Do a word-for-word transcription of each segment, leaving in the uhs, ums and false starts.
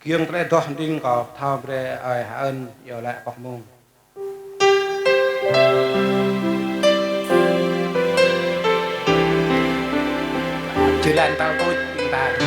Giŏng tơlơi adoh đing kâo thâo brơi ơi H'Ơn iâu laĭ pŏk mông. Jơlan tal tuč ta dŭ.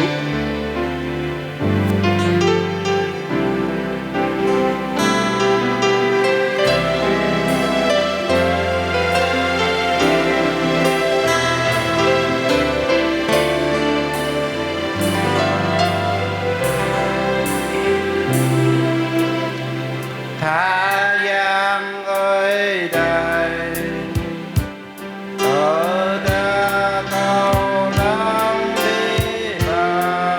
Tha Yang ơi Adai, tơdah kâo lăng bĕ ba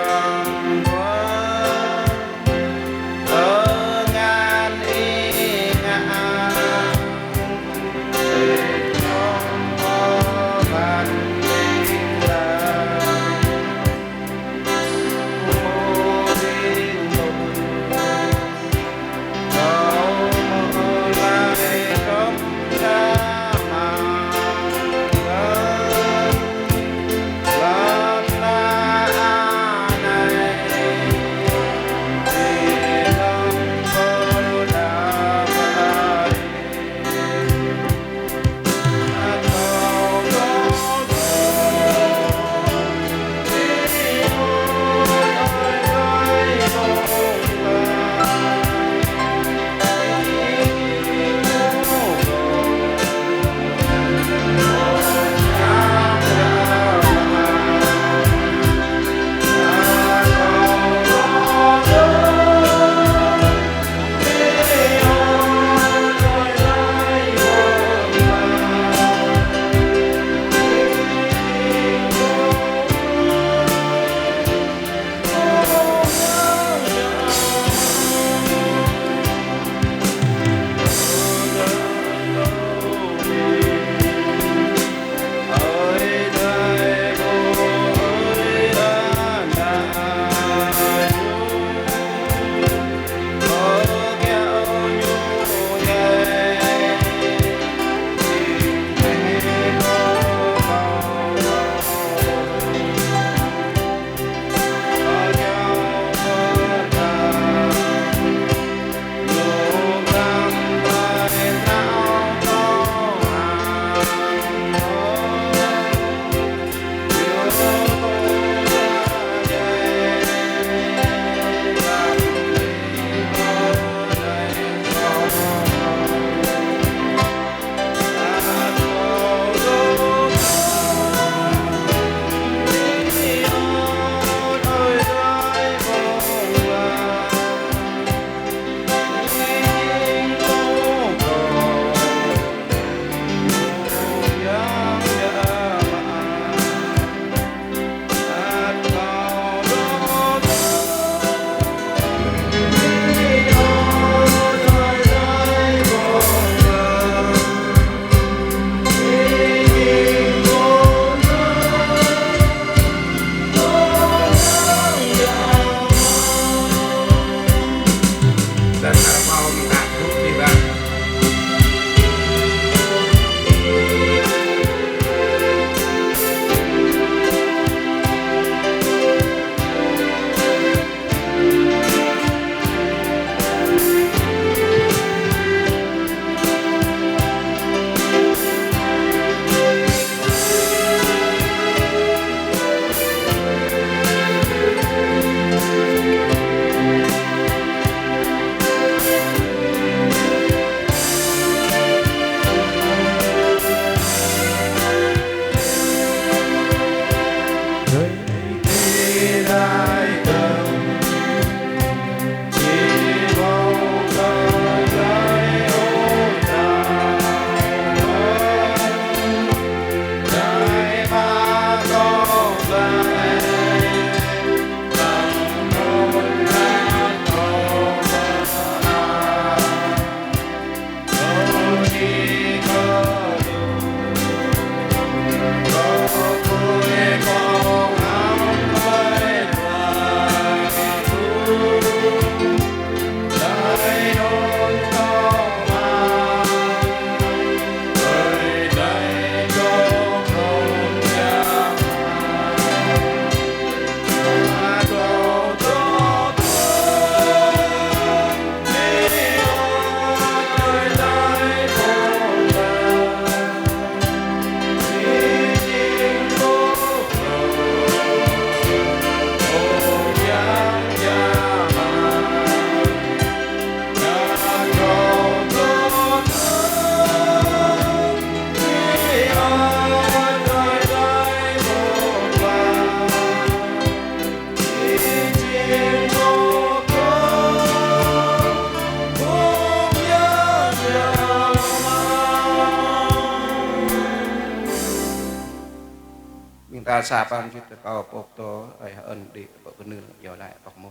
Sa păng jit kâo pŏk tơ, ơi hơ̆n đĭ pŏk kơnưl yơh laĭ pŏk mơ̆n.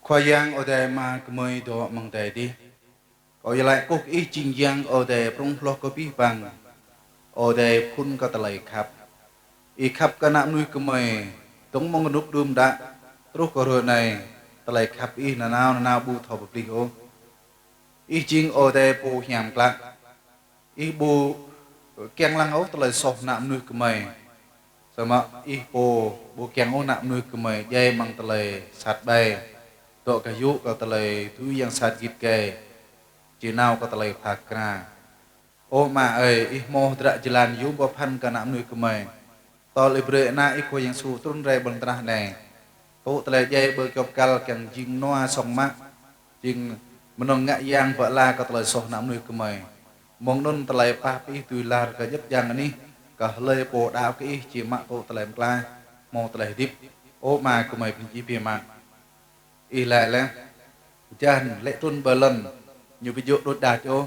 Khua Yang Adai Ama gơmơi dŏ amăng adai adih. Kâo iâu laĭ kơkuh kơ Ih jing Yang Adai prŏng hloh kơ abih bang. Adai phŭn kơ tơlơi khăp. Ih khăp kơ ană mơnuih gơmơi, dơ̆ng mơ̆ng rơnŭk đưm đă, truh kơ hrơi anai, tơlơi khăp Ih nanao nanao ƀu thâo pơplih ôh. Ih jing Adai pô hiam klă. Ih ƀu kiăng lăng ôh tơlơi soh ană mơnuih gơmơi. Samơ̆ Ih pô ƀu kiăng ôh ană mơnuih gơmơi djai amăng tơlơi sat ƀai. Dŏ gah yŭ kơ tơlơi tui yang sat git gai. Či nao kơ tơlơi pha kra. Ơ Ama ơi, Ih hmâo hơdră jơlan yôm boh pơphan kơ ană mơnuih gơmơi. Tơl Ih brơi Ană Ih Khua Yang Yêsu trŭn rai ƀơi lŏn tơnah anai. Tŭ tơlơi djai ƀơi kơyâo bơkal kiăng jing nua song mă, jing mơnơ̆ng ngă yang pơala kơ tơlơi soh ană mơnuih gơmơi. Mơ̆ng anŭn tơlơi pap Ih dưi lar kơ djŏp jang anih, kơ hlơi pô đaŏ kơ Ih či mă tŭ tơlơi pơklaih, hmâo tơlơi hơdip. Ơ Ama gơmơi pơjing Ih biă mă. Ih laĭ laih, Yang lê̆ trŭn ƀơi lŏn, Ñu ƀu djơ̆ đôč đač ôh,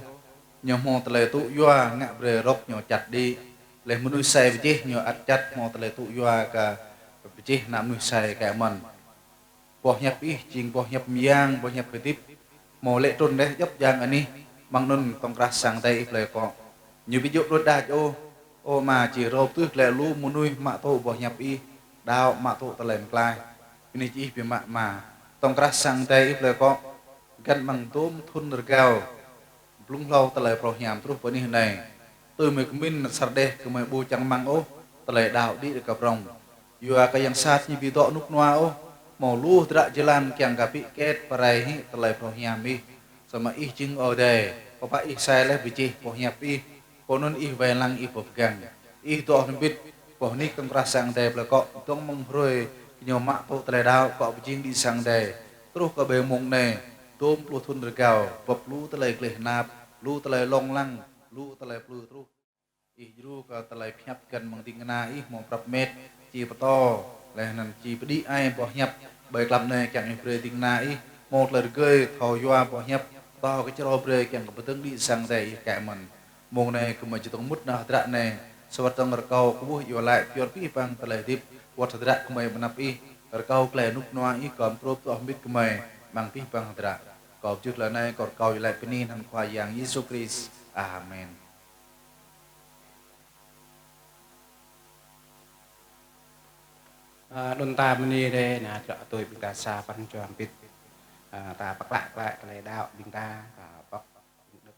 Ñu hmâo tơlơi tŭ yua ngă brơi rŏk Ñu čăt đĭ. Laih mơnuih sai pơjeh Ñu ăt čăt hmâo tơlơi tŭ yua kơ pơjeh ană mơnuih sai kơ mơ̆n. Boh hiăp Ih jing boh hiăp mơyang, boh hiăp hơdip, hmâo lê̆ trŭn laih djŏp jang anih, mơ̆ng anŭn tŏng krah sang Adai Ih plơi akŏ. Ñu ƀu djơ̆ đôč đač ôh, ơ Ama či rơp tưh glaĭ lu mơnuih mă tŭ boh hiăp Ih, đaŏ mă tŭ tơlơi pơklaih. Bơni kơ Ih biă mă Ama. Tŏng krah sang Adai Ih plơi akŏ, găn amăng dôm thŭn rơgao, blung hlâo tơlơi phrâo hiam truh pơ anih anai. Tui mơi kơmin sar đeh kơ mơi ƀu čang rơmang ôh, tơlơi đaŏ đĭ kơ prŏng. Yua kơ yang sat ñu ƀu dŏ rơnŭk rơnua ôh, hmâo lu hơdră jơlan kiăng kơ pĭ kĕt pơrai hĭ tơlơi phrâo hiam Ih. Samơ̆ Ih jing Adai, pơpă Ih sai laih pơjeh boh hiăp Ih, pơ anŭn Ih wai lăng Ih pơpơgang. Ih dŏ hrŏm hơbĭt, boh nik tŏng krah sang Adai plơi akŏ, dơ̆ng mơ̆ng hrơi gơñu mă tŭ tơlơi đaŏ, akŏ pơjing đĭ sang Adai. Truh kơ ƀơi mông anai, dôm pluh thŭn rơgao, bưp lu tơlơi gleh nap, lu tơlơi lông lăng, lu tơlơi plư truh. Ih djru kơ tơlơi pơhiăp găn mơ̆ng ding kơna Ih hmâo prăp met, či pơtô, laih anŭn či pơđĭ ai boh hiăp, ƀơi tlam anai kiăng Ih brơi ding kơna Ih, hmâo tơlơi rơgơi thâo yua boh hiăp, tŏ kơ črâo brơi kiăng kơ pơdơ̆ng đĭ sang Adai Ih kơ mơ̆n. Mông anai gơmơi či dơ̆ng mŭt nao hơdră anai, sa wơ̆t dơ̆ng rơkâo kơ ƀuh yua laĭ pioh abih bang tơlơi hơdip, wơ̆t hơdră gơmơi ƀơi anăp Ih, rơkâo tơlơi rơnŭk rơnua Ih gom trup dŏ hrŏm hơbĭt gơmơi, amăng abih bang hơdră. Kâo pơjưh tơlơi anai, kâo rơkâo yua laĭ bơni anăn Khua Yang Yêsu Krist. Amen. Ơ, anŭn ta bơni rai, ană čô tui ƀing ta sa pran jua hơbĭt. Ơ, ta pơklă klă tơlơi đaŏ ƀing ta, ta pŏk ƀing đôč.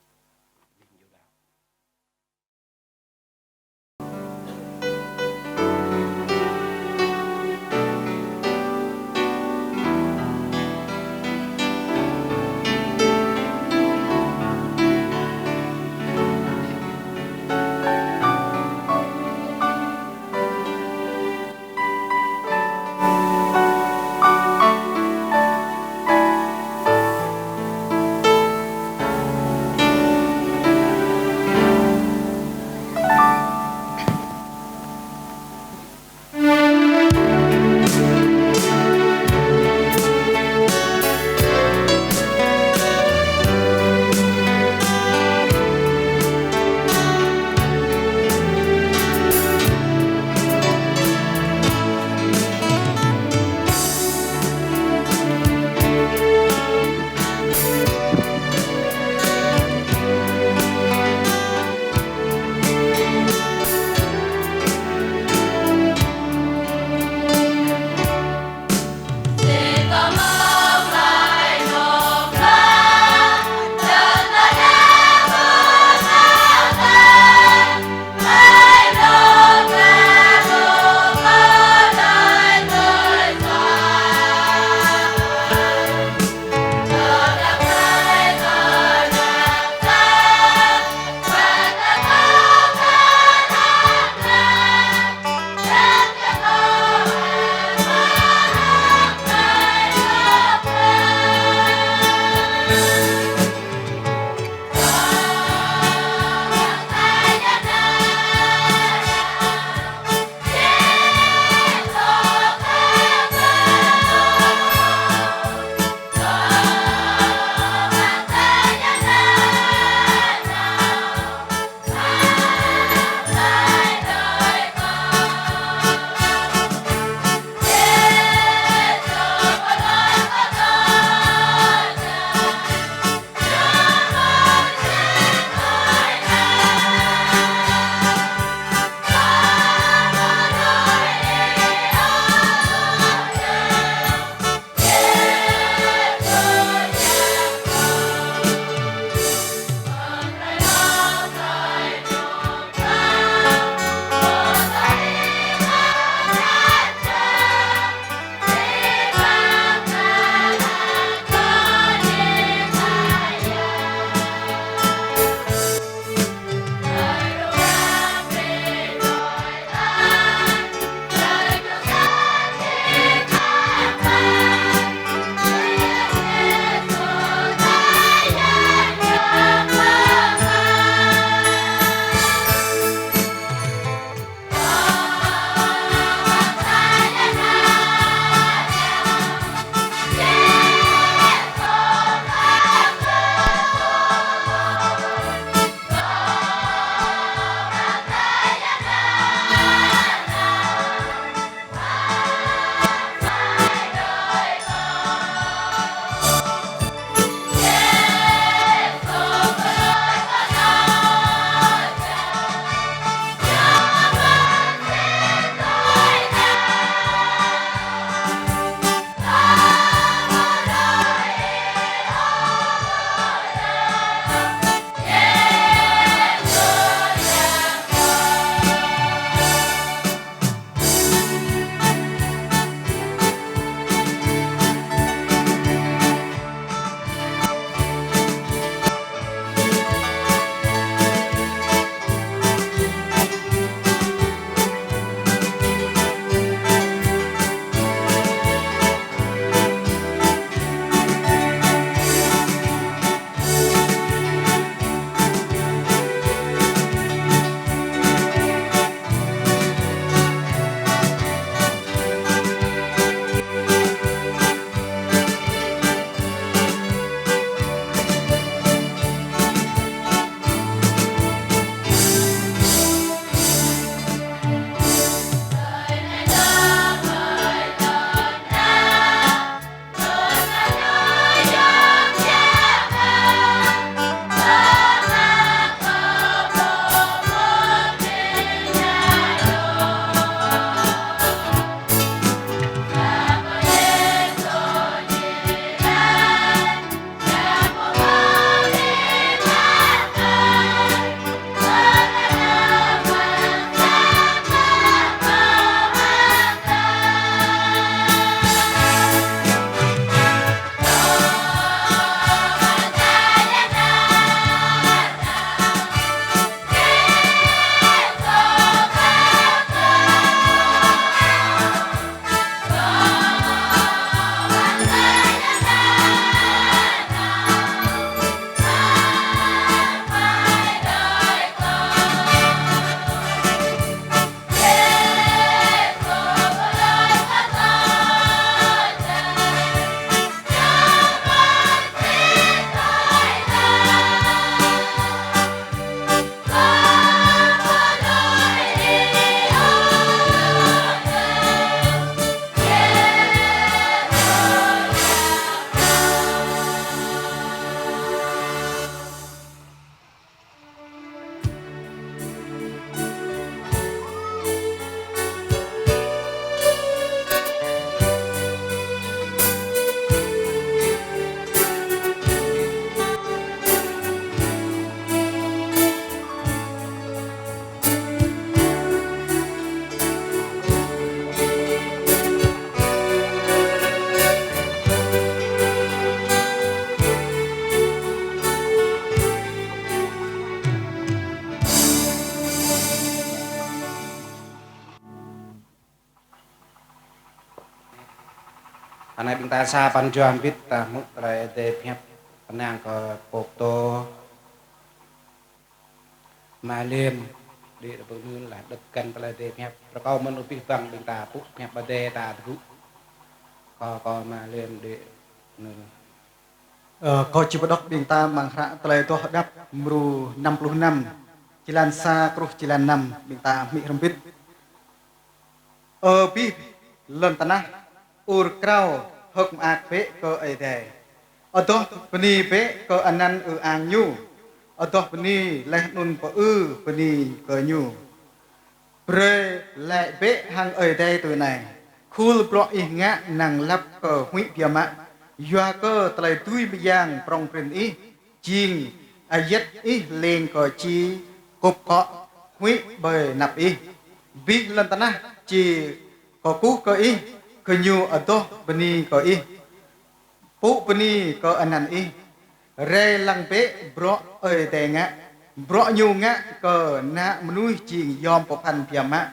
Anai ƀing ta sa păn jua hơbĭt ta hmư̆ tơlơi Ơi Adai pơhiăp pơnăng kơ pô pơtô Ama Liêm, đĭ rơbâo nưl lah đơ̆k găn tơlơi Ơi Adai pơhiăp. Rơkâo mơ̆n abih bang ƀing ta pŭ pơhiăp Ơi Adai ta tơgŭ. Kơ, kơ Ama Liêm đĭ nưl. Ơ, kâo či pơđŏk ƀing ta amăng hră Tơlơi Adoh Hơđăp mrô năm pluh năm, čơlan sa truh čơlan năm, ƀing ta hmư̆ hrŏm hơbĭt. Ơ abih lŏn tơnah, ur krao hơ̆k mơak bĕ kơ Ơi Adai. Adoh bơni bĕ kơ anăn ư-ang Ñu. Adoh bơni laih anŭn pơư bơni kơ Ñu. Brơi laĭ bĕ hăng Ơi Adai tui anai: Khul bruă Ih ngă năng lăp kơ huĭ biă mă, yua kơ tơlơi dưi mơyang prŏng prin Ih jing ayăt Ih lêng kơ či kŭp akŏ huĭ ƀơi anăp Ih. Abih lŏn tơnah či kơkuh kơ Ih, gơñu adoh bơni kơ Ih, pŭ bơni kơ anăn Ih. Rai lăng bĕ bruă Ơi Adai ngă, bruă Ñu ngă kơ ană mơnuih jing yom pơphan biă mă.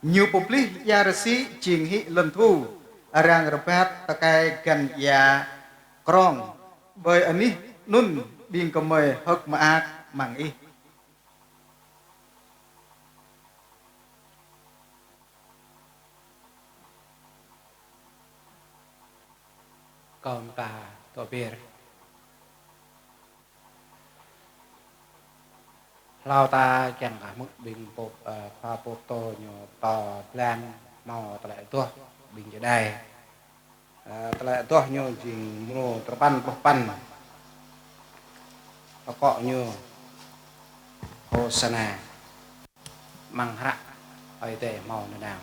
Ñu pơplih ia rơsĭ jing hĭ lŏn thu, arăng rơbat tơkai găn ia krong. Ƀơi anih anŭn ƀing gơmơi hơ̆k mơak amăng Ih. Kâo mơta tŏ bir. Hlâo ta kiăng kơ hmư̆ ƀing pô, ơ, khua pô pơtô ñu pơtô blang hmâo tơlơi adoh ƀing čơđai. Ơ, tơlơi adoh ñu jing mrô tơpăn pluh păn. Akŏ ñu Hôsana. Amăng hră Ơi Adai hmâo nanao.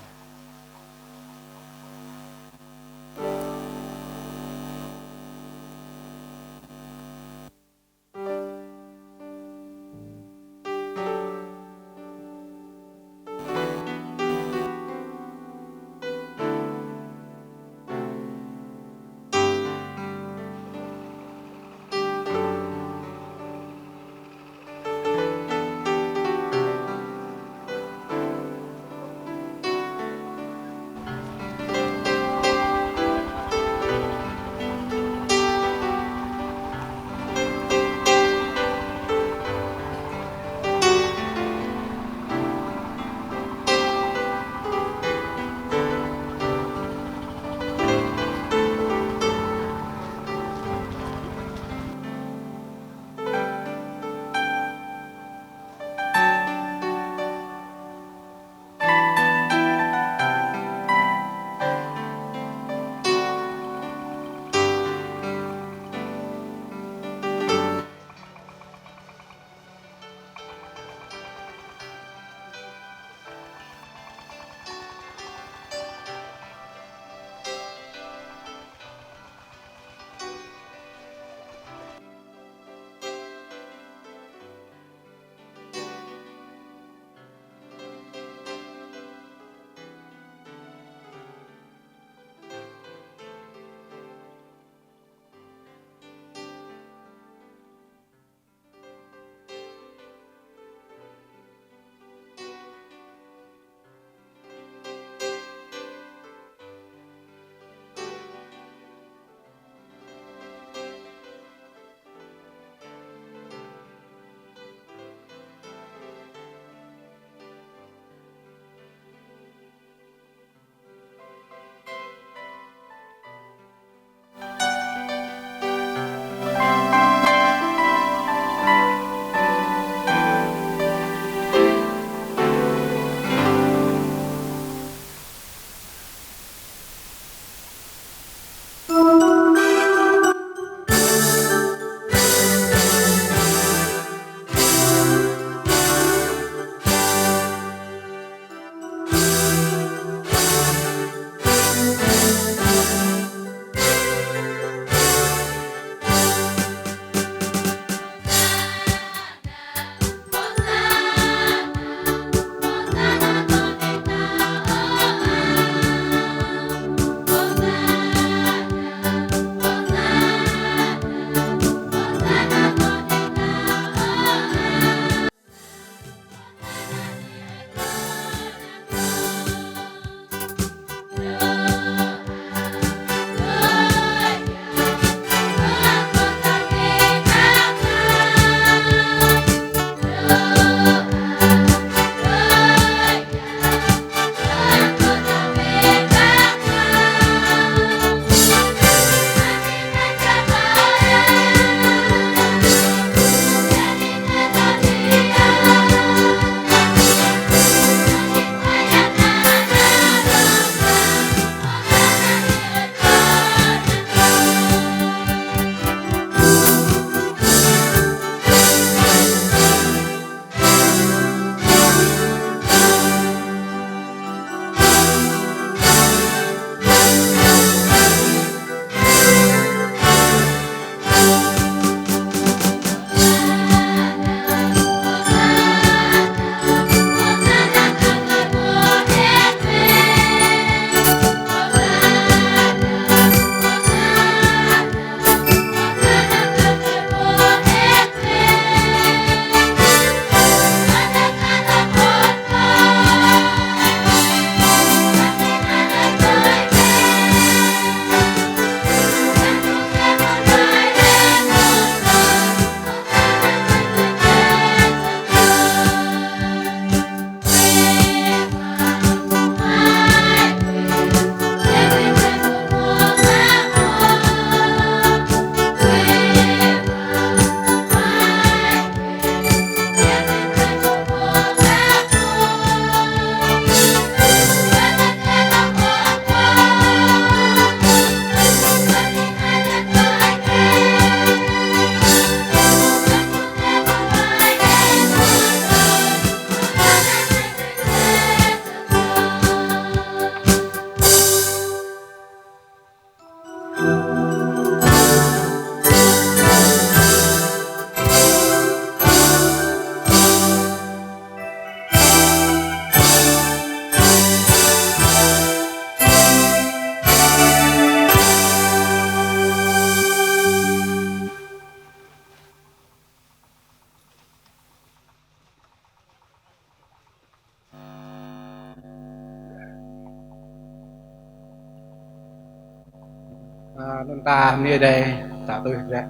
Ơ, anŭn ta mơ̆ng Ơi Adai, ta tui ră.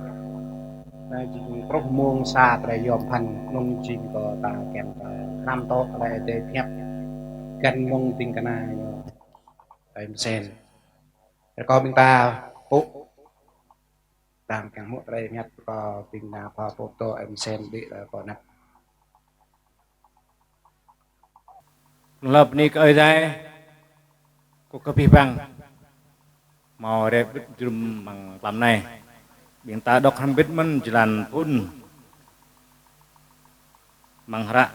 Anai jing truh mông sa tơlơi yôm phăn, anŭn jing kơ ta kiăng ta hrăm tŏ tơlơi Ơi Adai pơhiăp găn mơ̆ng ding kơna ñu, Ơi Mơsen. Rơkâo ƀing ta pŭ, ta kiăng hmư̆ tơlơi pơhiăp kơ ƀing kơna pha pơtô Ơi Mơsen đĭ lơ pơ anăp. Lăp bơni kơ Ơi Adai, kơ kơ abih bang hmâo rai ƀit jơnum amăng tlam anai. Ƀing ta dŏ hrŏm hơbĭt mơ̆n jơlan phŭn amăng hră.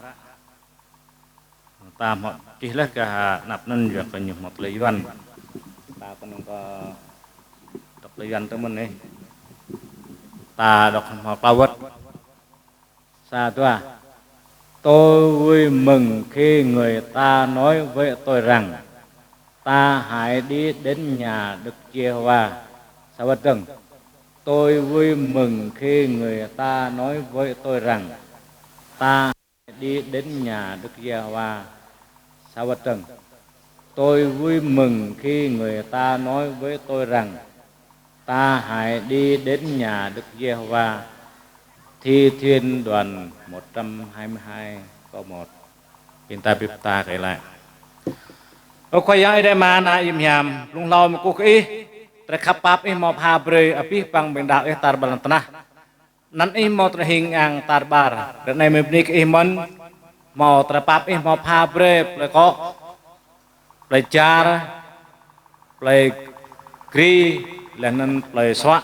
Ta hmâo čih laih kơ anăp anŭn yua kơ ñu hmâo tơlơi Yuan. Ta kơnơ̆ng kơ dŏ tơlơi Yuan tơ mơ̆n anai. Ta dŏ hmâo klâo wơ̆t. Sa, dua. Tôi vui mừng khi người ta nói với tôi rằng: "Ta hãy đi đến nhà Đức Giê-hô-va." Sa wơ̆t dơ̆ng. Tôi vui mừng khi người ta nói với tôi rằng: "Ta hãy đi đến nhà Đức Giê-hô-va." Sa wơ̆t dơ̆ng. Tôi vui mừng khi người ta nói với tôi rằng: "Ta hãy đi đến nhà Đức Giê-hô-va." Thi Thiên đoạn một trăm hai mươi hai câu một. Ƀing ta bưp ta kơ Ih laĭ. Ơ Khua Yang Ơi Adai Ama, Ană Yôm Hiam, blung hlâo mơ̆ng kơkuh kơ Ih, tơlơi khăp pap Ih hmâo pha brơi abih bang ƀing đaŏ Ih tar ƀar lŏn tơnah. Anăn Ih hmâo tơlơi hing ang tar ƀar. Ră anai mơi bơni kơ Ih mơ̆n, hmâo tơlơi pap Ih hmâo pha brơi plơi Kŏ, plơi Čar, plơi Gri, laih anŭn plơi Suă,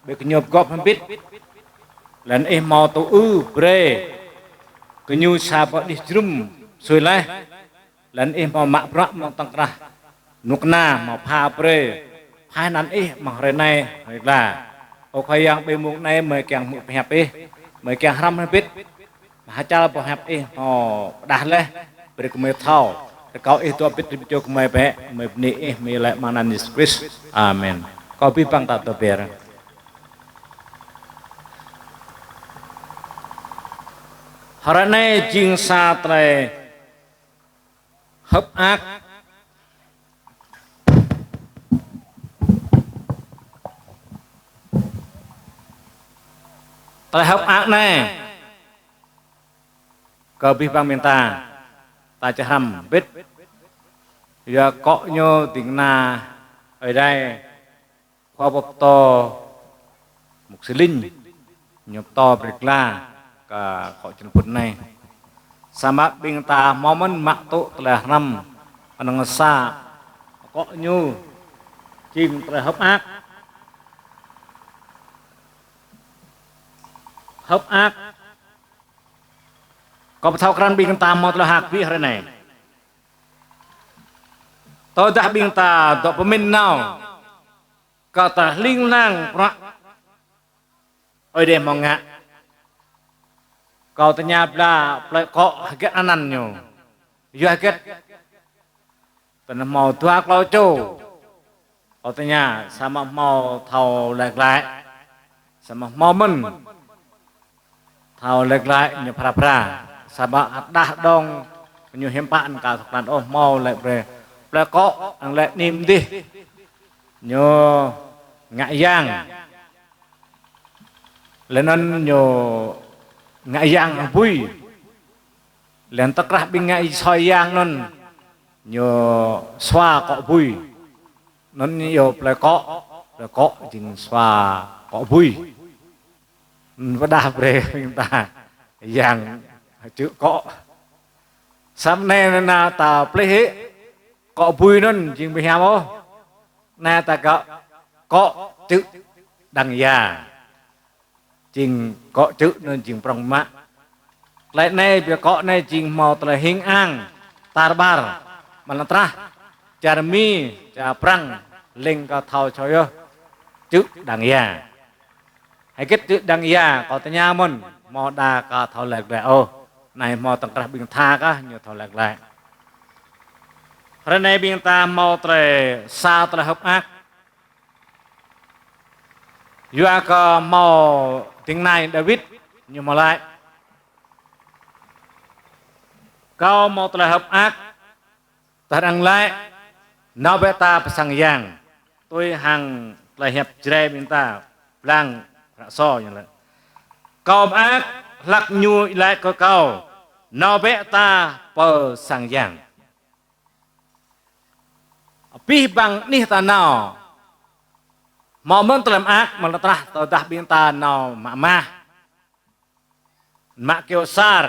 ƀơi kơ ñu pơgop hơbĭt. Laih anŭn Ih hmâo tŭ ư brơi kơ ñu sa boh đih jơnum sui laih. Laih anŭn Ih hmâo mă bruă mơ̆ng tŏng krah kơnuk kơna hmâo pha brơi phai anăn Ih amăng hrơi anai hrơi gla. Ơ Khua Yang, ƀơi mông anai mơi kiăng hmư̆ pơhiăp Ih, mơi kiăng hrăm hơbĭt. Mơ̆ hơčal boh hiăp Ih hmâo pơdah laih, brơi kơ mơi thâo. Rơkâo Ih dŏ hơbĭt rĭm čô kơ mơi bĕ, mơi bơni Ih, mơi laĭ amăng anăn Yêsu Krist. Amen. Kơ abih bang ta dŏ be̱r. Hrơi anai jing sa tơlơi hơ̆k mơak. Tơlơi hơ̆k mơak anai kơ abih bang ƀing ta, ta či hrăm hơbĭt. Yua kơ ñu ding kơna Ơi Adai, khua pơtô mục sư Linh, ñu pơtô brơi gla kơ khua čơnŭn phŭn anai. Samơ̆ ƀing ta hmâo mơ̆n mă tŭ tơlơi hrăm anăn sa kơ ñu jing tơlơi hơ̆k mơak. Hơ̆k mơak. Kâo pơthâo krăn ƀing ta hmâo tơlơi hơ̆k ƀĭ hrơi anai. Tơdah ƀing ta dŏ pơmĭn nao kơ tơlơi hling hlang bruă Ơi Adai hmâo ngă. Kâo tơña pla plơi Kŏ hơget anăn ñu. Yua hơget? Tơdah hmâo dua klâo čô. Kâo tơña, samơ̆ hmâo thâo laĭ glaĭ. Samơ̆ hmâo mơ̆n thâo laĭ glaĭ ñu phara phara. Samơ̆ rơđah dơ̆ng ñu hiư̆m pă anăn ka thâo krăn ôh, hmâo laĭ brơi. Plơi Kŏ, anăn laĭ anih mơdih. Ñu ngă yang. Laih anŭn ñu ngă yang hăng bui. Laih anŭn tơkrah ƀing ngă soi yang anŭn ñu sua akŏ bui. Anŭn ñu yua plơi Kŏ, plơi Kŏ jing sua akŏ bui. Anŭn pơdah brơi ƀing ta yang čư̆ akŏ. Samơ̆ anai nao ta plih hĭ, akŏ bui anŭn jing ƀu hiam ôh. Anai ta kơ akŏ čư̆ đang ya. Jing akŏ čư̆ anŭn jing prŏng mă. Tơlơi anai, ƀiă akŏ anai jing hmâo tơlơi hing ang tar ƀar, mơ̆ng lŏn tơnah, čar Mi, čar Prăng, leng kơ thâo čô yơh, čư̆ đang ya. Hơget čư̆ đang ya, kâo tơña mơ̆n, hmâo đa ka thâo laĭ glaĭ ôh. Anai hmâo tơkrah ƀing tha kah ñu thâo laĭ glaĭ. Hrơi anai ƀing ta hmâo tơlơi sa tơlơi hơ̆k mơak. Yua kơ hmâo ding kơna Dawid ñu hmâo laĭ: Kâo hmâo tơlơi hơ̆k mơak, tơdah arăng laĭ: Nao bĕ ta pơ sang yang, tui hăng tơlơi hiăp Jrai ƀing ta, blang hră sô ñu laĭ: Kâo mơak, hlak ñu laĭ kơ kâo: Nao bĕ ta pơ sang yang. Abih bang anih ta nao, hmâo mơ̆n tơlơi mơak, mơ̆ng lŏn tơnah tơdah ƀing ta nao mă mah, mă kyâo sar,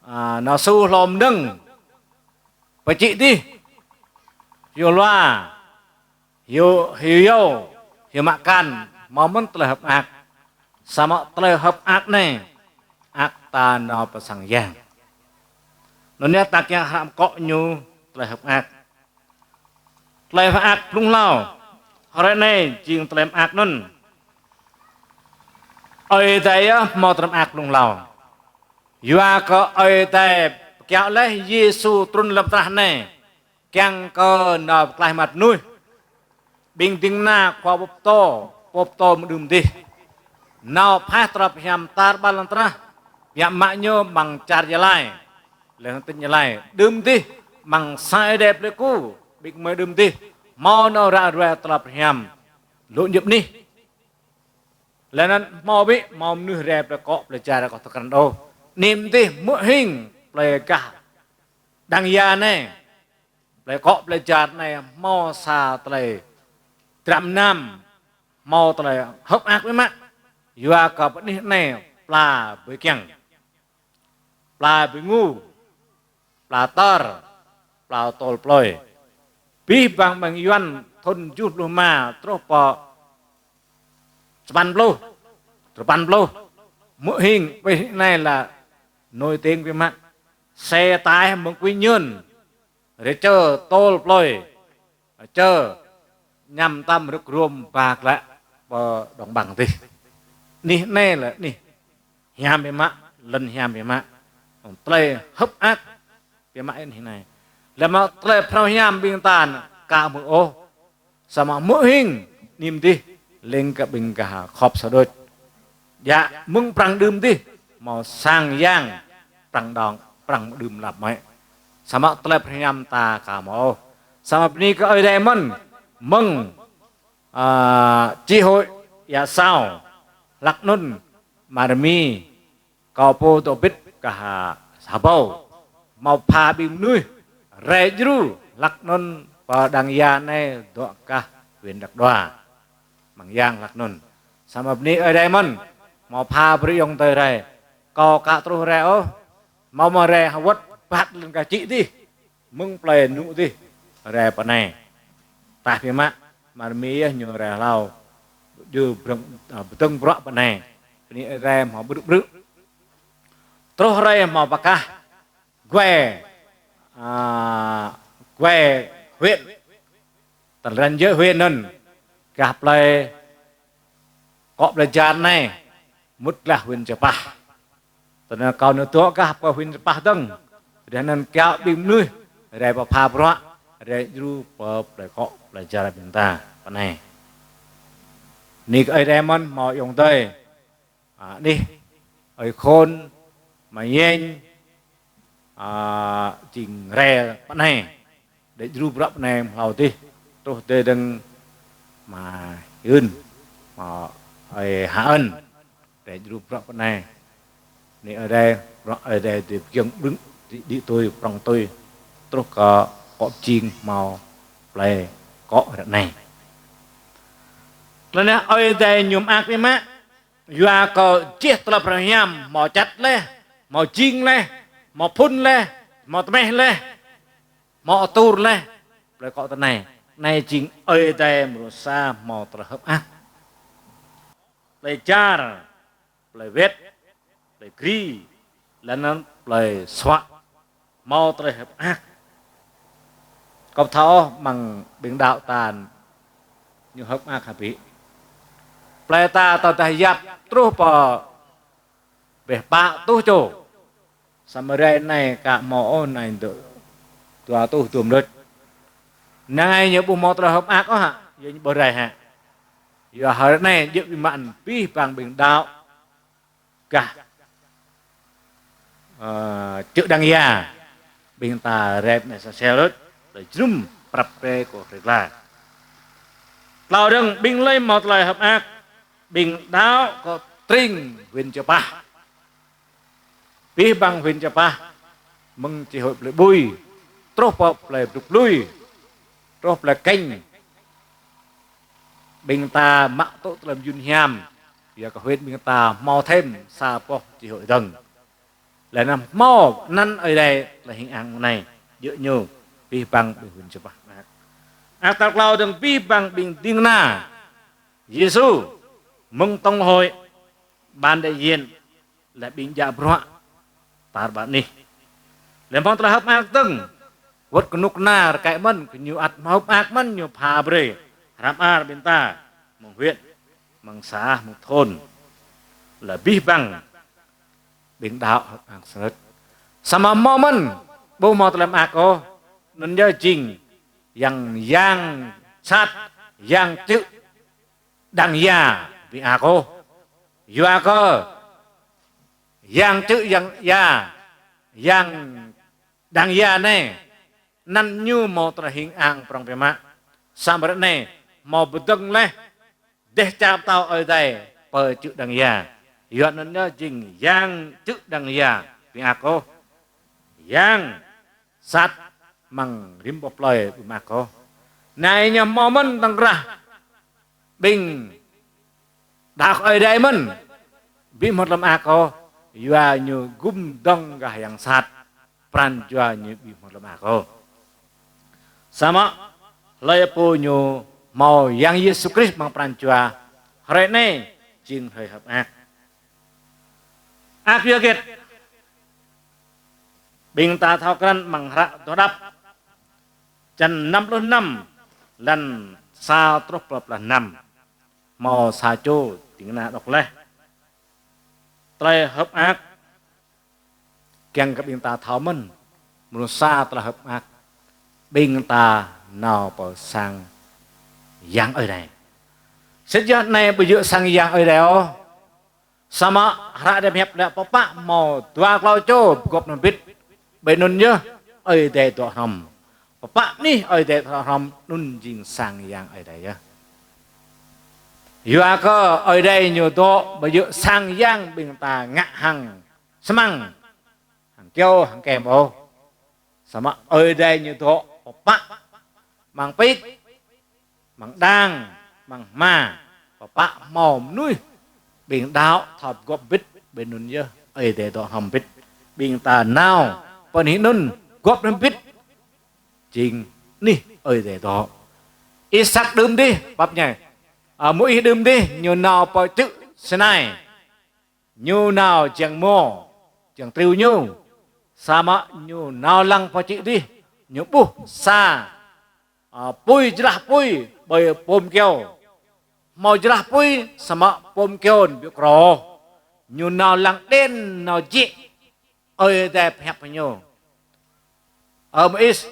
a, nao su hlô mơnơ̆ng, pơčĭ dih, hyu lua, hyu, hyu yâo, hyu mă akan, hmâo mơ̆n tơlơi hơ̆k mơak. Samơ̆ tơlơi hơ̆k mơak anai, mơak ta nao pơ sang yang. Anŭn yơh ta kiăng hrăm akŏ ñu tơlơi hơ̆k mơak. Tơlơi hơ̆k mơak blung hlâo. Hrơi anai jing tơlơi mơak anŭn. Ơi Adai yơh hmâo tơlơi mơak blung hlâo. Yua kơ Ơi Adai pơkiaŏ laih Yêsu trŭn lăm tơnah anai, kiăng kơ nao pơklaih mơnuih. Ƀing ding kơna khua pơtô, pơtô mơ̆ng đưm dih, nao phaih tơlơi pơhiam tar ƀar lŏn tơnah, biă mă ñu amăng čar Gia Lai, lĕ tỉnh Gia Lai. Đưm dih amăng sang Ơi Adai Pleiku, ƀing gơmơi đưm dih hmâo nao ră ruai tơlơi pơhiam lŏ djŏp anih. Lĕ anŭn hmâo ƀĭ, hmâo mơnuih rai plơi akŏ plơi jar kơ tơkrăn đôč. Anŭn dih hmư̆ hing plơi gah Đang Ya anai, plơi akŏ plơi jar anai hmâo sa tơlơi dram nam, hmâo tơlơi hơ̆k mơak biă mă. Yua kơ pơ anih anai pla ƀơi kiăng, pla ƀơi ngu, pla tơr, pla tôl plơi. Abih bang ƀing Yuan thun tơjuh pluh rơma truh pơ sapăn pluh, sapăn pluh, hmư̆ hing pơ anih anai lĕ nổi tiếng biă mă. Xe tải mơ̆ng Quy Nhơn, rai čơ tôl plơi, čơ ñăm tăm rơ̆k rôm ba glaĭ pơ đồng bằng dih. Anih anai lĕ anih hiam biă mă, lŏn hiam biă mă. Tơlơi hơ̆k mơak biă mă anih anai. Lĕ mă tơlơi phrâo hiam ƀing ta aka hmư̆ ôh. Samơ̆ hmư̆ hing anŭn dih, lêng kơ ƀing gah khŏp sa đôč. Djă mơ̆ng prăng đưm dih, hmâo sang yang prăng đŏng, prăng đưm lăp mơ̆. Samơ̆ tơlơi phrâo hiam ta aka hmư̆ ôh. Samơ̆ bơni kơ Ơi Adai mơ̆n, mơ̆ng, a, chi hội Ia Sao, hlak anŭn Mă rơmi, kâo pô dŏ bĭt gah Sa Bâu, hmâo pha ƀing mơnuih rai djru hlak anŭn pơ Đang Ya anai dŏ gah huyện Đăk Đoa, amăng yang hlak anŭn. Samơ̆ bơni Ơi Adai mơ̆n, hmâo pha brơi ayŏng adơi rai. Kâo aka truh rai ôh, hmâo mơ̆ rai hơwơ̆t ƀat lŏn gah čĭ dih, mơ̆ng plơi Nŭ dih rai pơ anai. Tah biă mă, mă rơmi yơh ñu rai hlâo. Djru brơ̆ng, a, pơdơ̆ng bruă pơ anai. Bơni Ơi Adai hmâo brư̆ brư̆. Truh rai hmâo pơkah Guê, a, Guê huyện. Tơl ranh giới huyện anŭn. Gah plơi akŏ plơi jar anai, mŭt gah huyện Čơpah. Tơl anŭn kâo nao dŏ gah pơ huyện Čơpah dơ̆ng. Tơdah anŭn kiaŏ ƀing mơnuih rai pơpha bruă, rai djru pơ plơi akŏ plơi jar ƀing ta pơ anai. Bơni kơ Ơi Adai mơ̆n, hmâo ayŏng adơi, a, anih Ơi Khôn, Ama Yeng, a, jing rai pơ anai. Rai djru bruă pơ anai hlâo dih. Truh dơ̆ng Ama Yun, Ama Ơi Ha'ơn, rai djru bruă pơ anai. Bơni Ơi Adai, bruă Ơi Adai dưi pơgiŏng ƀrư̆, dưi đĭ tui, prŏng tui. Truh kơ akŏ pơjing hmâo plơi akŏ ră anai. Tơl anai Ơi Adai ñu mơak biă mă. Yua kơ jih tơlơi phrâo hiam hmâo čăt laih, hmâo jing laih, hmâo phŭn laih, hmâo tơmeh laih, hmâo atur laih. Plơi akŏ tơ anai, anai jing Ơi Adai mrô sa hmâo tơlơi hơ̆k mơak. Plơi jar, plơi wĕt, plơi gri, laih anŭn plơi suă, hmâo tơlơi hơ̆k mơak. Kâo thâo ôh amăng ƀing đaŏ ta ñu hơ̆k mơak hă ƀĭ. Plơi ta tơdah yap truh pơ ƀĕ pă tuh čô. Samơ̆ rai anai aka hmâo ôh, anai dŏ dua tuh dôm đôč. Anai ñu ƀu hmâo tơlơi hơ̆k mơak ôh hă, yua ñu ƀu rai hă. Yua hrơi anai djơ̆ biă mă abih bang ƀing đaŏ gah, ơ, čư̆ Đang Ya. Ƀing ta rai pơ anai sa sel đôč, tơlơi jơnum prăp pre kơ hrơi glaĭ. Klâo dơ̆ng ƀing hlơi hmâo tơlơi hơ̆k mơak, ƀing đaŏ kơ tring huyện Čư̆ Pah. Abih bang huyện Čư̆ Pah, mơ̆ng čih hôi plei Bui, truh pơ plei Bruk Blui, truh plei Kĕnh. Ƀing ta mă tŭ tơlơi mơyun hiam, yua kơ huyện ƀing ta hmâo thêm sa boh čih hôi dơ̆ng. Laih anŭn hmâo anăn Ơi Adai tơlơi hing ang anai, djơ̆ ñu, abih bang ƀing huyện Čư̆ Pah. Ăt tal klâo dơ̆ng abih bang ƀing ding kơna Yêsu, mơ̆ng tổng hội, ban đại diện, laih ƀing djă bruă tar ƀar anih. Laih hmâo tơlơi hơ̆k mơak dơ̆ng, wơ̆t kơnuk kơna rơkơi mơ̆n, kơ ñu ăt hmâo hơ̆k mơak mơ̆n, ñu pha brơi hră mơar ƀing ta, mơ̆ng huyện, mơ̆ng xã, mơ̆ng thôn, laih abih bang ƀing đaŏ hơ̆k mơak sơnơ̆t. Samơ̆ hmâo mơ̆n, ƀu hmâo tơlơi mơak ôh, anŭn yơh jing yang, yang sat, yang čư̆, đang ya, ƀing ăt ôh. Yua kơ yang čư̆, yang ya, yang đang ya anai, anăn ñu hmâo tơlơi hing ang prŏng biă mă. Samơ̆ ră anai hmâo pơdơ̆ng laih dêh čar pơtao Ơi Adai pơ čư̆ đang ya. Yua anŭn yơh jing yang čư̆, đang ya, ƀing ăt ôh. Yang sat amăng rĭm boh plơi ƀu mơak ôh. Anai ñu hmâo mơ̆n tơ̆ng krah ƀing đaŏ Ơi Adai mơ̆n, ƀu hmâo tơlơi mơak ôh, yua ñu gum dơ̆ng gah yang sat, pran jua ñu ƀu hmâo tơlơi mơak ôh. Samơ̆ hlơi pô ñu hmâo Yang Yêsu Krist amăng pran jua, hrơi anai jing hrơi hơ̆k mơak. Ăt yua hơget? Ƀing ta thâo krăn amăng hră Dŏ Đăp, črăn năm pluh năm, lăn sa truh pluh năm. Hmâo sa čô ding kơna đŏk laih. Tơlơi hơ̆k mơak, kiăng kơ ƀing ta thâo mơ̆n, mơ̆ng sa tơlơi hơ̆k mơak, ƀing ta nao pơ sang Yang Ơi Adai. Sĭt yơh anai ƀu djơ̆ sang Yang Ơi Adai ôh. Samơ̆ hră Ơi Adai pơhiăp lĕ pơpă hmâo dua klâo čô pơgop anŭn bĭt, ƀơi anŭn yơh Ơi Adai dŏ hrŏm. Pơpă anih Ơi Adai dŏ hrŏm, anŭn jing sang Yang Ơi Adai yơh. Yua kơ Ơi Adai ñu dŏ ƀu djơ̆ sang yang ƀing ta ngă hăng sơmăng, hăng kyâo, hăng kem ôh. Samơ̆ Ơi Adai ñu dŏ pơpă, amăng pik, amăng đang, amăng hma, pơpă hmâo mơnuih ƀing đaŏ thâo pơgop bĭt, ƀơi anŭn yơh Ơi Adai dŏ hrŏm bĭt. Ƀing ta nao pơ anih anŭn pơgop hrŏm bĭt, jing anih Ơi Adai dŏ. Isăk đưm dih, pap ñai. Ơ, Môis đưm dih, ñu nao pơ čư̆ Sinai. Ñu nao jiăng mô, jiăng triu ñu. Samơ̆ ñu nao lăng pơ čư̆ dih, ñu ƀuh sa, ơ, apui, jơlah apui ƀơi pôm kyâo. Hmâo jơlah apui, samơ̆ pôm kyâo ƀu krô. Ñu nao lăng đen, nao jĕ. Ơi Adai pơhiăp kơ ñu: Ơ Môis,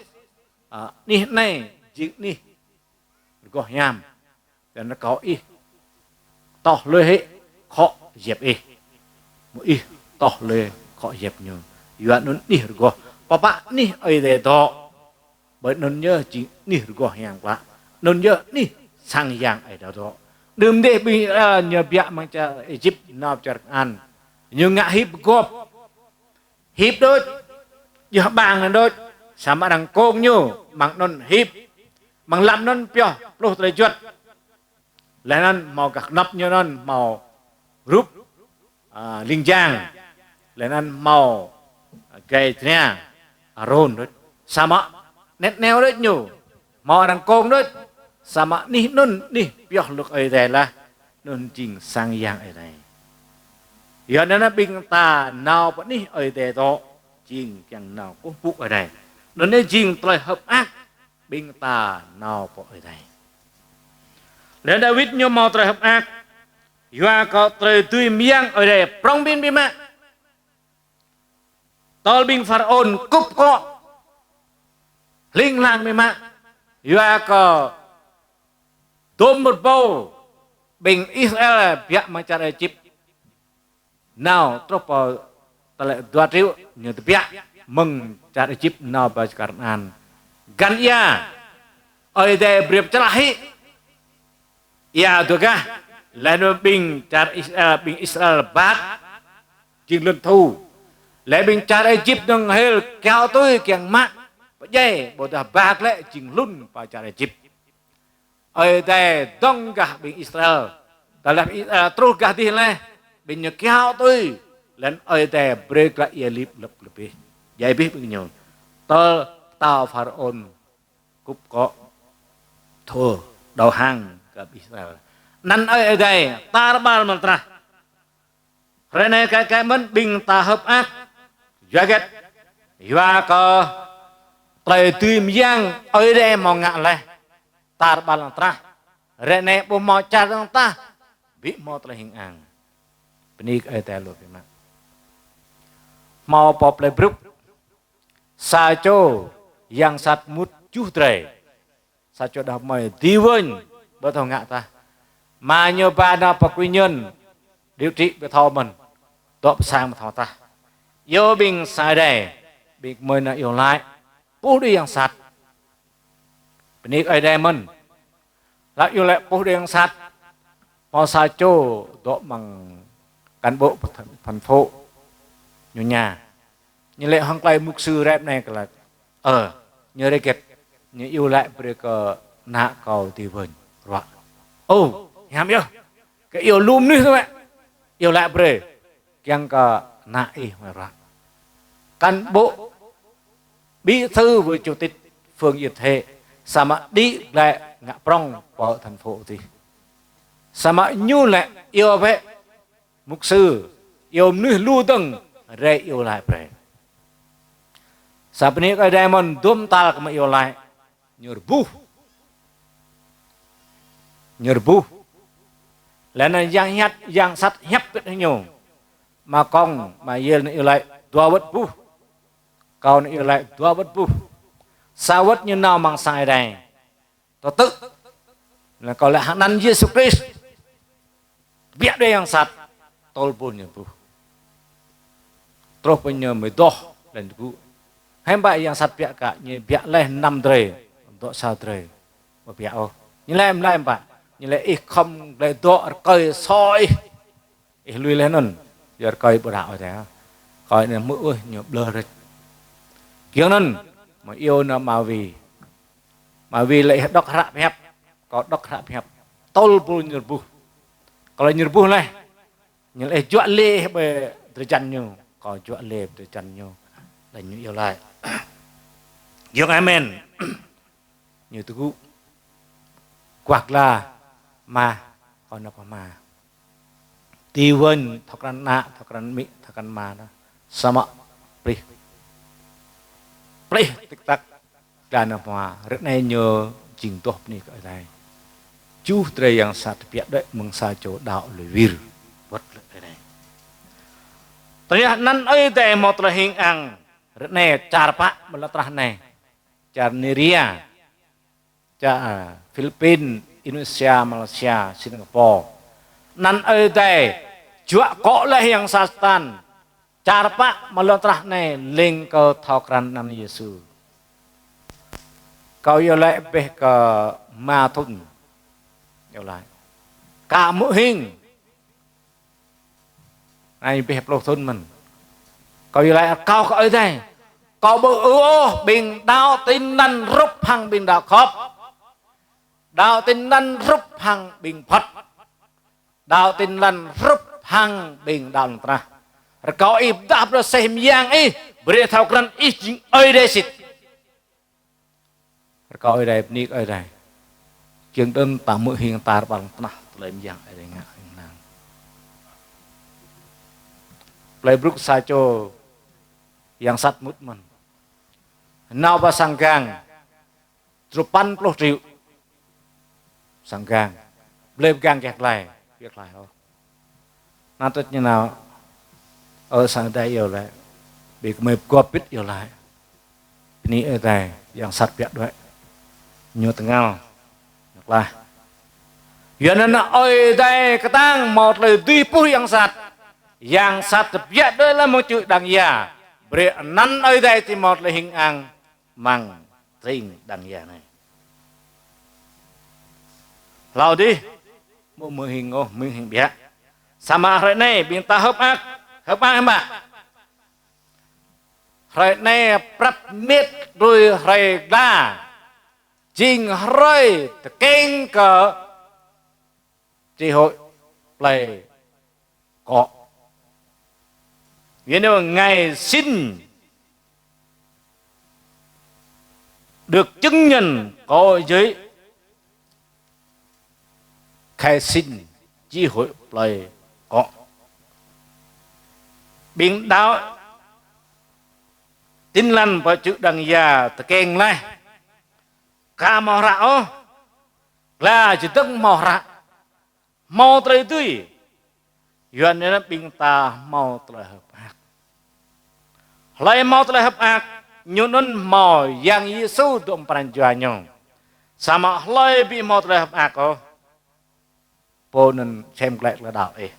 ơ, anih anai jing anih rơgoh hiam. Laih anŭn kâo ih tŏh lui hĭ khŏ djep ih. Môis tŏh lui khŏ djep ñu. Yua anŭn anih rơgoh. Pơpă anih Ơi Adai dŏ, ƀơi anŭn yơh jing anih rơgoh hiam klă. Anŭn yơh anih sang Yang Ơi Adai dŏ. Đưm dih ƀing Israel ñu biă amăng čar Êjip nao pơ čar Kanaan. Ñu ngă hip pơgop. Hip đôč, djơ̆ ƀang anŭn đôč, samơ̆ arăng kông ñu, amăng anŭn hip, amăng lăm anŭn pioh pluh tơlơi juăt. Laih anŭn hmâo gah kơnăp ñu anŭn hmâo rup, ơ, ling jang. Laih anŭn hmâo, ơ, gai tơnia, Arôn đôč. Samơ̆ anet aneo đôč ñu, hmâo arăng kông đôč. Samơ̆ anih anŭn, anih pioh luk Ơi Adai laih, anŭn jing sang Yang Ơi Adai. Yua anŭn ƀing ta nao pơ anih Ơi Adai dŏ, jing kiăng nao kơkuh pơpŭ Ơi Adai. Anŭn yơh jing tơlơi hơ̆k mơak ƀing ta nao pơ Ơi Adai. Laih Dawid ñu hmâo tơlơi hơ̆k mơak, yua kơ tơlơi dưi mơyang Ơi Adai prŏng ƀing biă mă. Tơl ƀing Pharaôn kŭp akŏ, hling hlang biă mă, yua kơ dôm rơbâo ƀing Israel biă mơ̆ng čar Êjip nao truh pơ tơlơi dua triệu ñu tơbiă mơ̆ng čar Êjip nao pơ čar Kanaan. Găn ia, Ơi Adai brơi pơčlah hĭ. Ia dua gah, laih anŭn ƀing čar Israel, ƀing Israel bak jing lŏn thu. Laih ƀing čar Êjip dơ̆ng hil kiaŏ tui kiăng mă pơdjai, ƀôdah bak lĕ jing hlŭn pơ čar Êjip. Ơi Adai dŏng gah ƀing Israel. Tơdah Israel truh gah dih laih, ƀing ñu kiaŏ tui, laih anŭn Ơi Adai brơi glaĭ ia lip lăp lơbih. Djai abih ƀing ñu. Tơl pơtao Pharaôn kŭp akŏ, thâo đầu hàng kơ Israel. Anŭn Ơi Adai tar ƀar mơtrah. Hrơi anai kơ kơ mơ̆n ƀing ta hơ̆p ăk. Yua hơget? Yua kơ tơlơi dưi mơyang Ơi Adai hmâo ngă laih tar ƀar lŏn tơnah. Hrơi anai ƀu hmâo čar lŏn tơnah, ƀu hmâo tơlơi hing ang. Bơni kơ Ơi Adai lu biă mă. Hmâo pô plơi Bruk, sa čô yang sat mŭt tơjuh drơi. Sa čô đah kơmơi dưi wơ̆n, ƀu thâo ngă tah. Mă ñu ba nao pơ quy nhân điều trị ƀu thâo mơ̆n. Dŏ pơ sang ƀu thâo tah. Iâu ƀing sa Ơi Adai, ƀing kơmơi nao iâu laĭ puh đuaĭ yang sat. Bơni kơ Ơi Adai mơ̆n. Laih iâu laĭ puh đuaĭ yang sat, hmâo sa čô dŏ amăng cán bộ thành phố ñu ña. Ñu laĭ hăng tơlơi mục sư rep anai kơ laĭ. Ơ, ñu rơgĕt, ñu iâu laĭ brơi kơ ană kâo dưi wơ̆n ruă. Ô, hiam yơh. Kơ iâu lu mơnuih tui mă. Iâu laĭ brơi kiăng kơ ană ih hmâo ruă. Cán bộ, bí thư với chủ tịch phường Yên Thế, samơ̆ đĭ glaĭ ngă prŏng pơ thành phố adih. Samơ̆ ñu laĭ iâu bĕ mục sư, iâu mơnuih lu dơ̆ng, rai iâu laĭ brơi. Sa bơni kơ Ơi Adai mơ̆n dôm tal kơ mă iâu laĭ, ñu rơbuh. Ñu rơbuh. Laih anŭn yang hiăp, yang sat hiăp pĭt hăng ñu. Mă kông, mă yel nao iâu laĭ dua wơ̆t rơbuh. Kâo nao iâu laĭ dua wơ̆t rơbuh. Sa wơ̆t ñu nao amăng sang Ơi Adai. Tơtư̆. Laih kâo laĭ hăng anăn Yêsu Krist. Tơbiă đuaĭ yang sat. Tơl ƀuh ñu rơbuh. Truh pơ ñu mơ̆ dŏ laih tơgŭ. Hiư̆m pă yang sat tơbiă kă, ñu tơbiă laih năm drơi, dŏ sa drơi. Ƀu tơbiă ôh. Ñu laĭ mơ̆ laĭ hiư̆m pă. Ñu laĭ ih khŏm glaĭ dŏ rơkơi sô ih. Ih lui laih anŭn, yua rơkơi ƀu đaŏ ôh tơdah. Rơkơi anŭn hmư̆ ôh ñu ƀlơr rĕč. Giŏng anŭn, mơ̆ iâu nao mă wĭ. Mă wĭ laĭ ih dŏ hră pơhiăp, kâo dŏ hră pơhiăp. Tơl ƀuh ñu rơbuh. Kơ laĭ ñu rơbuh laih, ñu laĭ ih juă lê ih ƀơi drơi jăn ñu, kâo juă lê ƀơi drơi jăn ñu. Laih ñu iâu laĭ. Giŏng amen. Ñu tơgŭ. Kuah gla, mă, kâo nao kuah mă. Dưi wơ̆n, thâo krăn ană, thâo krăn amĭ, thâo krăn ama anŭn. Samơ̆ plih. Plih tĭk tăk, gla nao hmua, ră anai ñu jing dŏ bơni kơ Ơi Adai. Tơjuh drơi yang sat tơbiă đuaĭ mơ̆ng sa čô đaŏ lui wir. Wơ̆t lĕ Ơi Adai. Tơdah anăn Ơi Adai hmâo tơlơi hing ang, ră anai čar pă mơ̆ lŏn tơnah anai. Čar Niria. Čar Philippin, Indonesia, Malaysia, Singapore. Anăn Ơi Adai, juă akŏ laih yang sat satan. Čar pă mơ̆ lŏn tơnah anai leng kơ thâo krăn anăn Yêsu. Kâo iâu laĭ bĕ kơ rơma thŭn. Iâu laĭ. Kâo hmư̆ hing. Anai bĕ pluh thŭn mơ̆n. Kâo iâu laĭ rơkâo kơ Ơi Adai. Kâo ƀu ư ôh ƀing đaŏ tin lành hrup hăng ƀing đaŏ khŏp. Đaŏ tin lành hrup hăng ƀing phật. Đaŏ tin lành hrup hăng ƀing đaŏ lŏn tơnah. Rơkâo ih pơdah brơi aseh mơyang ih, brơi thâo krăn ih jing Ơi Adai sĭt. Rơkâo Ơi Adai, bơni kơ Ơi Adai. Giŏng anŭn ta hmư̆ hing tar ƀar lŏn tơnah, tơlơi mơyang Ơi Adai ngă hing nang. Plơi Bruk sa čô yang sat mŭt mơ̆n. Nao pơ sang gang, dua păn pluh triệu. Sang gang. Blơi pơ gang kiăng glai, kiăng glai ôh. Anŭn tơl ñu nao, ơ sang Ơi Adai iâu laĭ. Ƀing gơmơi pơgop bĭt iâu laĭ. Bơni Ơi Adai, yang sat tơbiă đuaĭ. Ñu tơngal. Ñu klaih. Yua anŭn Ơi Adai kơtang hmâo tơlơi dưi puh yang sat. Yang sat tơbiă đuaĭ lăm mông čư̆ đang ia. Brơi anăn Ơi Adai či hmâo tơlơi hing ang amăng tring đang ia anai. Hlâo adih, Mơ̆ mơhing ôh, mơhing biă. Samơ̆ hrơi anai ƀing ta hơ̆k mơak, hơ̆k mơak hơmă. Hrơi anai prăp mĭt lui hrơi gla. Jing hrơi tơkeng kơ Chi hội Plei Kŏ. Nghĩa là ngày sinh được chứng nhận của giới khai sinh Chi hội Plei Kŏ. Ƀing đaŏ Tin Lành pơ čư̆ Đăng Gia tơkeng laih. Ka hmâo hră ôh. Gla čơdơ̆ng hmâo hră. Hmâo tơlơi dưi. Yua anŭn ƀing ta hmâo tơlơi hơ̆k mơak. Hlơi hmâo tơlơi hơ̆k mơak, ñu anŭn hmâo Yang Yêsu dŏ amăng pran jua ñu. Samơ̆ hlơi ƀu hmâo tơlơi hơ̆k mơak ôh, pô anŭn sem glaĭ tơlơi đaŏ ih.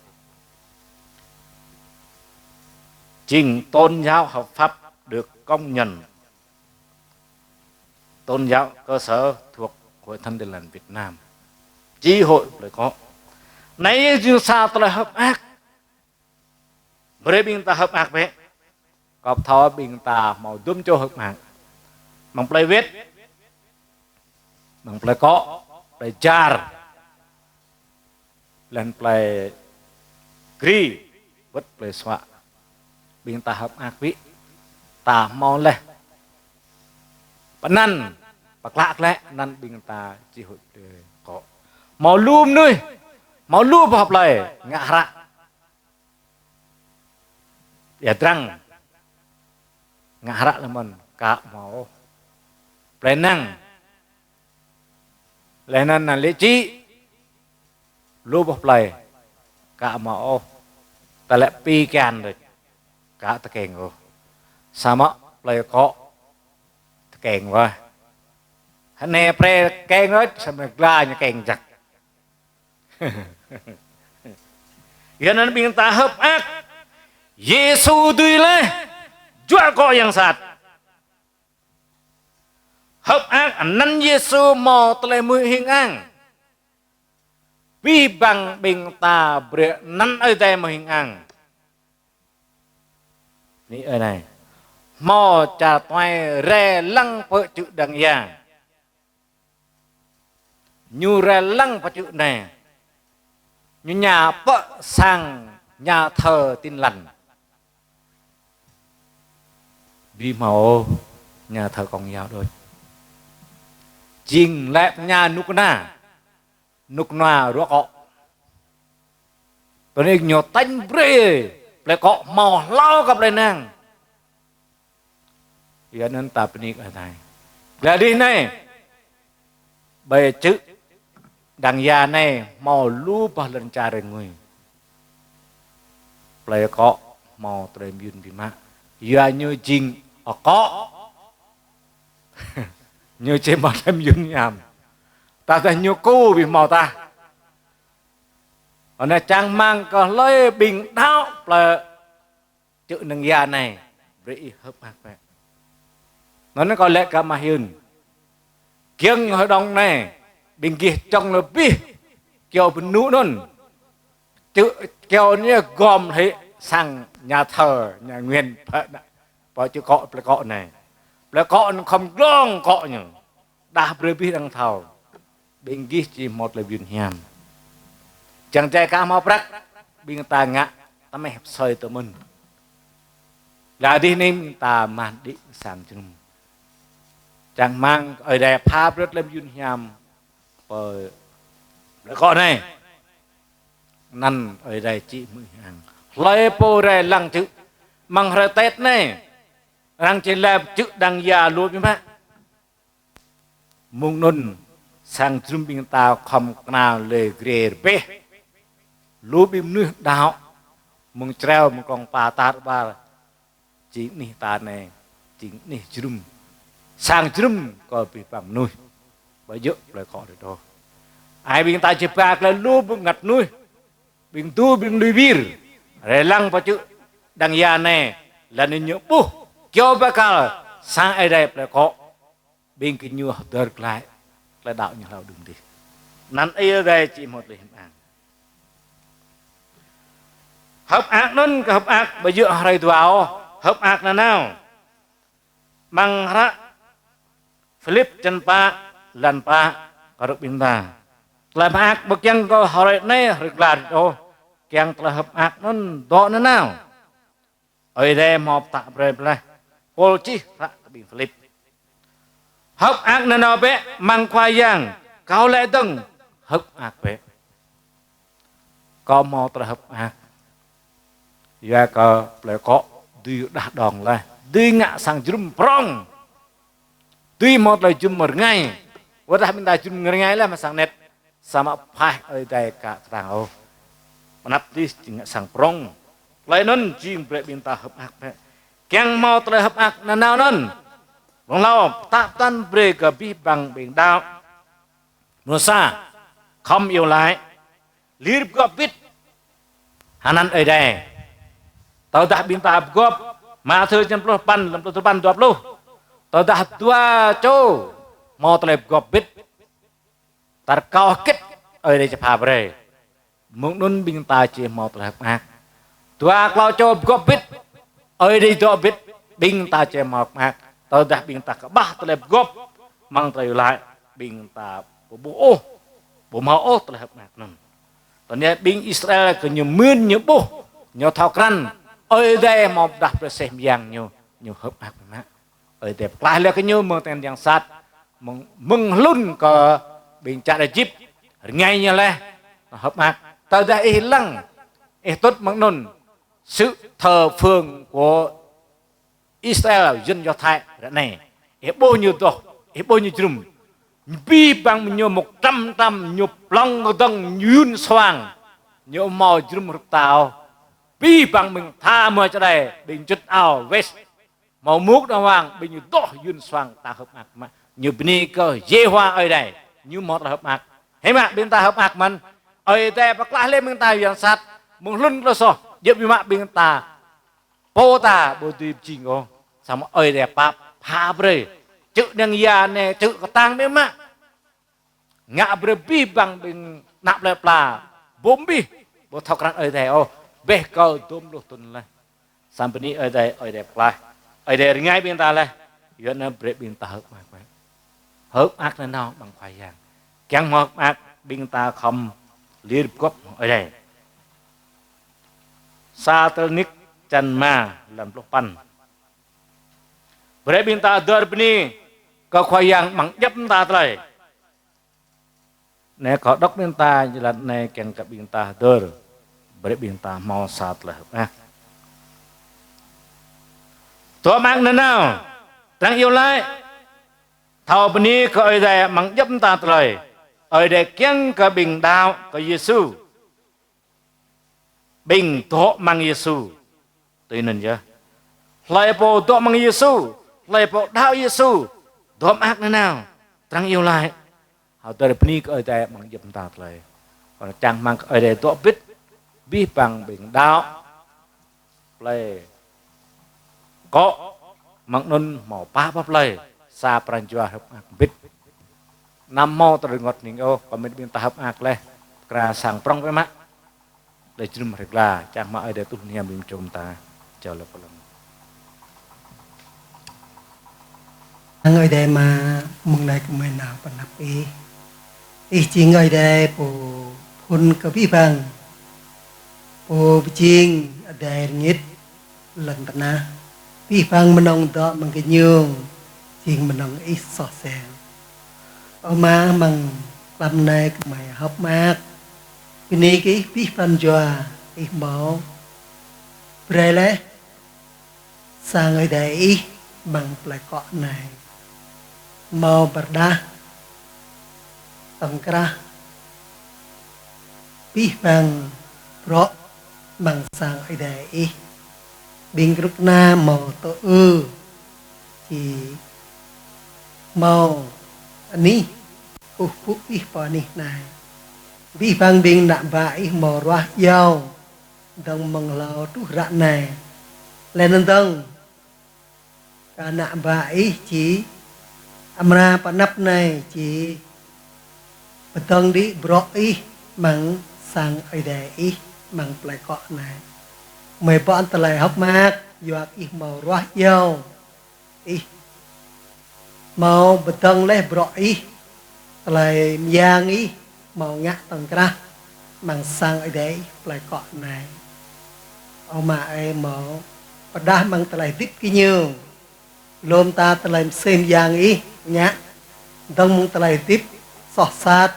Chính tôn giáo hợp pháp được công nhận tôn giáo cơ sở thuộc Hội Thánh Tin Lành Việt Nam, Chi hội Plei Kŏ. Anai jing sa tơlơi hơ̆k mơak. Brơi ƀing ta hơ̆k mơak bĕ. Kâo thâo ƀing ta hmâo dŭm čô hơ̆k mơak. Amăng plei Wĕt, amăng plei Kŏ, plei Jar, laih anŭn plei Gri, wơ̆t plei Suă. Ƀing ta hơ̆k mơak bĕ. Ta hmâo laih pơanăn, pơklă glaĭ anăn ƀing ta Chi hội Plei Kŏ. Hmâo lu mơnuih, hmâo lu boh plei ngă hră. Ia drăng ngă hră lĕ mơ̆n, ka hmâo ôh. Plei Năng, laih anŭn anăn Lĕ Čĭ, lu boh plei, ka hmâo ôh. Tơlơi pi kian đôč, ka tơkeng ôh. Samơ̆ plei Kŏ tơkeng wơh. Hơnai pre keng đôč, samơ̆ gla ñu keng jăk. Yua anŭn ƀing ta hơ̆k mơak. Yêsu dưi laih juă akŏ yang sat. Hơ̆k mơak anăn Yêsu hmâo tơlơi mơhing ang. Abih bang ƀing ta brơi anăn Ơi Adai mơhing ang. Anai, ơi anai. Hmâo čar tuai rai lăng pơ čư̆ Đăng Gia. Ñu rai lăng pơ čư̆ anai. Ñu ña pơ sang nhà thờ Tin Lành. Ƀu hmâo nhà thờ Công giáo đôč. Jing lĕ nhà rơnŭk rơnua. Rơnŭk rơnua ruă akŏ. Tui anai ñu tañ brơi plei Kŏ hmâo hlâo kơ plei Năng. Yua anŭn ta bơni kơ Ơi Adai. Glăi dih anai, ƀơi čư̆ Đăng Gia anai hmâo lu boh lŏn čar rơngui. Plei Kŏ hmâo tơlơi mơyun biă mă. Yua ñu jing akŏ. Ñu či hmâo tơlơi mơyun hiam. Tơdah ñu kơkuh ƀu hmâo tah. Anai čang rơmang kơ hlơi ƀing đaŏ plei čư̆ Đăng Gia anai, brơi ih hơ̆k mơak bĕ. Anŭn kâo laĭ kơ Ama Hyun. Giŏng hơđong anai, ƀing gih čŏng lơbih, kyâo bơnŭ anŭn. Čư̆ kyâo anai gom hĭ sang nhà thờ, nhà nguyện pơ anai, pơ čư̆ Kŏ, plei Kŏ anai. Plei Kŏ anŭn khŏm glông akŏ ñu. Đah brơi abih đang thâo. Ƀing gih či hmâo tơlơi mơyun hiam. Čang čai ka hmâo prăk, ƀing ta ngă tơmeh pơsơi tơ mơ̆n. Glăi dih anai ƀing ta mă đĭ sang jơnum. Čang rơmang Ơi Adai pha brơi tơlơi mơyun hiam pơ plei Kŏ anai. Anăn Ơi Adai či mơhing ang. Hlơi pô rai lăng čư̆, amăng hrơi Tết anai, arăng či lĕ čư̆ Đăng Gia lu biă mă. Mơ̆ng anŭn sang jơnum ƀing ta khŏm kơnăl lĕ grê rơbeh. Lu ƀing mơnuih đaŏ, mơ̆ng Čreo, mơ̆ng Krông Pa, tar ƀar, jing anih ta anai, jing anih jơnum. Sang jơnum kơ abih bang mơnuih. Ƀu djơ̆ plei Kŏ adih ôh. Ai ƀing ta či ba glaĭ lu bơngăt mơnuih. Ƀing tŭ, ƀing lui wir. Rai lăng pơ čư̆ Đăng Gia anai. Laih anŭn ñu ƀuh kyâo bơkal sang Ơi Adai plei Kŏ. Ƀing gơñu hơdơr glaĭ, tơlơi đaŏ ñu hlâo đưm dih. Anăn Ơi Adai či hmâo tơlơi hiam ang. Hơ̆k mơak anŭn kơ hơ̆k mơak ƀu djơ̆ hrơi dua ôh, hơ̆k mơak nanao. Amăng hră Philip črăn pă, lan pă, kơ rơ̆k ƀing ta. Tơlơi mơak ƀu kiăng kơ hrơi anai hrơi glaĭ ôh, kiăng tơlơi hơ̆k mơak anŭn dŏ nanao. Ơi Adai hmâo pơtă brơi laih. Pôl čih hră kơ ƀing Philip. Hơ̆k mơak nanao bĕ amăng Khua Yang, kâo laĭ dơ̆ng, hơ̆k mơak bĕ. Kâo hmâo tơlơi hơ̆k mơak. Yua kơ plơi akŏ dưi rơđah đong laih, dưi ngă sang jơnum prŏng. Dưi hmâo tơlơi jơnum rơngai. Wơ̆t dah ƀing ta jơnum rơngai laih mơ̆ng sang anet, samơ̆ pơhaih Ơi Adai ka kơtang ôh. Pơanăp tih jing ngă sang prŏng. Tơlơi anŭn jing brơi ƀing ta hơ̆k mơak bĕ. Kiăng hmâo tơlơi hơ̆k mơak nanao anŭn. Lŏng hlâo pơtă pơtăn brơi kơ abih bang ƀing đaŏ. Mrô sa, khŏm iâu laĭ, lir pơgop bit hơnăn Ơi Adai. Tơdah ƀing ta pơgop, Mathiơ črăn pluh păn, lăm pluh tơpăn, dua pluh. Tơdah dua čô hmâo tơlơi pơgop bit, ta rơkâo hơget Ơi Adai či pha brơi. Mơ̆ng anŭn ƀing ta či hmâo tơlơi hơ̆k mơak. Dua klâo čô pơgop bit, Ơi Adai dŏ bit, ƀing ta či hmâo hơ̆k mơak. Tơdah ƀing ta kơƀah tơlơi pơgop, amăng tơlơi iâu laĭ, ƀing ta ƀu ƀuh ôh, ƀu hmâo ôh tơlơi hơ̆k mơak anŭn. Tơdah ƀing Israel kơ ñu mưn ñu ƀuh, ñu thâo krăn, Ơi Adai hmâo pơdah brơi aseh mơyang ñu, ñu hơ̆k mơak biă mă. Ơi Adai pơklaih laih kơ ñu mơ̆ng tơngan yang sat, mơ̆ng, mơ̆ng hlŭn kơ ƀing čar Êjip, rơngai ñu laih, hơ̆k mơak. Tơdah ih lăng, ih tŭt mơ̆ng anŭn, sự thờ phượng của Israel, dân Do Thái, ră anai. Ih ƀuh ñu dŏ, ih ƀuh ñu jơnum. Abih bang ñu mŭk trăm trăm, ñu plŏng kơdơ̆ng, ñu yun suang. Ñu hmâo jơnum hrup ta ôh. Abih bang ƀing tha mơ̆ čơđai, ƀing čŭt ao, vest. Hmâo mŭk đàng hoàng, ƀing ñu dŏ yun suang ta hơ̆k mơak mă. Ñu bơni kơ Yêhôwa Ơi Adai, ñu hmâo tơlơi hơ̆k mơak. Hiư̆m mă ƀing ta hơ̆k mơak mơ̆n, Ơi Adai pơklaih laih ƀing ta yang sat, mơ̆ng hlŭn tơlơi soh, djơ̆ biă mă ƀing ta. Pô ta ƀu dưi pơjing ôh, samơ̆ Ơi Adai pap, pha brơi. Čư̆ neng ia ne, čư̆ kơtang biă mă. Ngă brơi abih bang ƀing ană plơi pla, ƀu ƀuh, ƀu thâo krăn Ơi Adai ôh, ƀĕ kơ dôm pluh thŭn laih. Samơ̆ bơni Ơi Adai, Ơi Adai pơklaih, Ơi Adai rơngai ƀing ta laih, yua anŭn brơi ƀing ta hơ̆k mơak. Hơ̆k mơak nanao amăng Khua Yang. Kiăng hmâo hơ̆k mơak, ƀing ta khŏm lir pơgop Ơi Adai. Sa Têsalônik črăn rơma, lăm pluh păn. Brơi ƀing ta hơdơr bơni kơ Khua Yang amăng djŏp mơta tơlơi. Anai kâo đŏk ƀing ta jơlan anai kiăng kơ ƀing ta hơdơr. Brơi ƀing ta hmâo sa tơlơi hơ̆k mơak. Dŏ mơak nanao, arăng iâu laĭ, thâo bơni kơ Ơi Adai amăng djŏp mơta tơlơi. Ơi Adai kiăng kơ ƀing đaŏ kơ Yêsu, ƀing dŏ amăng Yêsu. Tui anŭn yơh. Hlơi pô dŏ amăng Yêsu, hlơi pô đaŏ Yêsu, dŏ mơak nanao, arăng iâu laĭ, hơdơr bơni kơ Ơi Adai amăng djŏp mơta tơlơi. Kâo čang rơmang kơ Ơi Adai dŏ bit abih bang ƀing đaŏ plơi akŏ, mơ̆ng anŭn hmâo pă boh plơi, sa pran jua hơ̆k mơak bit. Anăm hmâo tơlơi rơngot hning ôh, kơ mĭt ƀing ta hơ̆k mơak laih, pơkra sang prŏng biă mă. Lĕ jơnum rơgla, čang rơmang Ơi Adai tuh niam ƀing čôm ta, čao lĕ pơlăng. Ơ Ơi Adai mơ̆ng anai gơmơi nao pơanăp Ih. Ih jing Ơi Adai pô phŭn kơ abih bang, pô pơjing adai rơngit lŏn tơnah. Abih bang mơnơ̆ng dŏ amăng gơñu, jing mơnơ̆ng Ih soh sel. Ơ Ama, amăng mlam anai gơmơi hơ̆k mơak bơni kơ Ih abih pran jua Ih hmâo brơi laih sang Ơi Adai Ih amăng plơi akŏ anai. Hmâo pơrơđah tŏng krah abih bang bruă amăng sang Ơi Adai Ih. Ƀing kơnuk kơna hmâo tŭ ư, či hmâo anih, kơkuh pơpŭ Ih pơ anih anai. Abih bang ƀing ană bă Ih hmâo ruah iâu dơ̆ng mơ̆ng hlâo truh ră anai. Laih anŭn dơ̆ng, kơ ană bă Ih či amra pơ anăp anai či pơdơ̆ng đĭ bruă Ih amăng sang Ơi Adai Ih amăng plơi akŏ anai. Gơmơi ƀuh tơlơi hơ̆k mơak, yua kơ ih hmâo ruah iâu. Ih hmâo pơdơ̆ng laih bruă ih, tơlơi mơyang ih hmâo ngă tŏng krah amăng sang Ơi Adai ih plơi Kŏ anai. Ơ Ama ơi, hmâo pơrơđah amăng tơlơi hơdip gơñu. Lŏm ta tơlơi mơsêh mơyang ih ngă, dơ̆ng mơ̆ng tơlơi hơdip soh sat,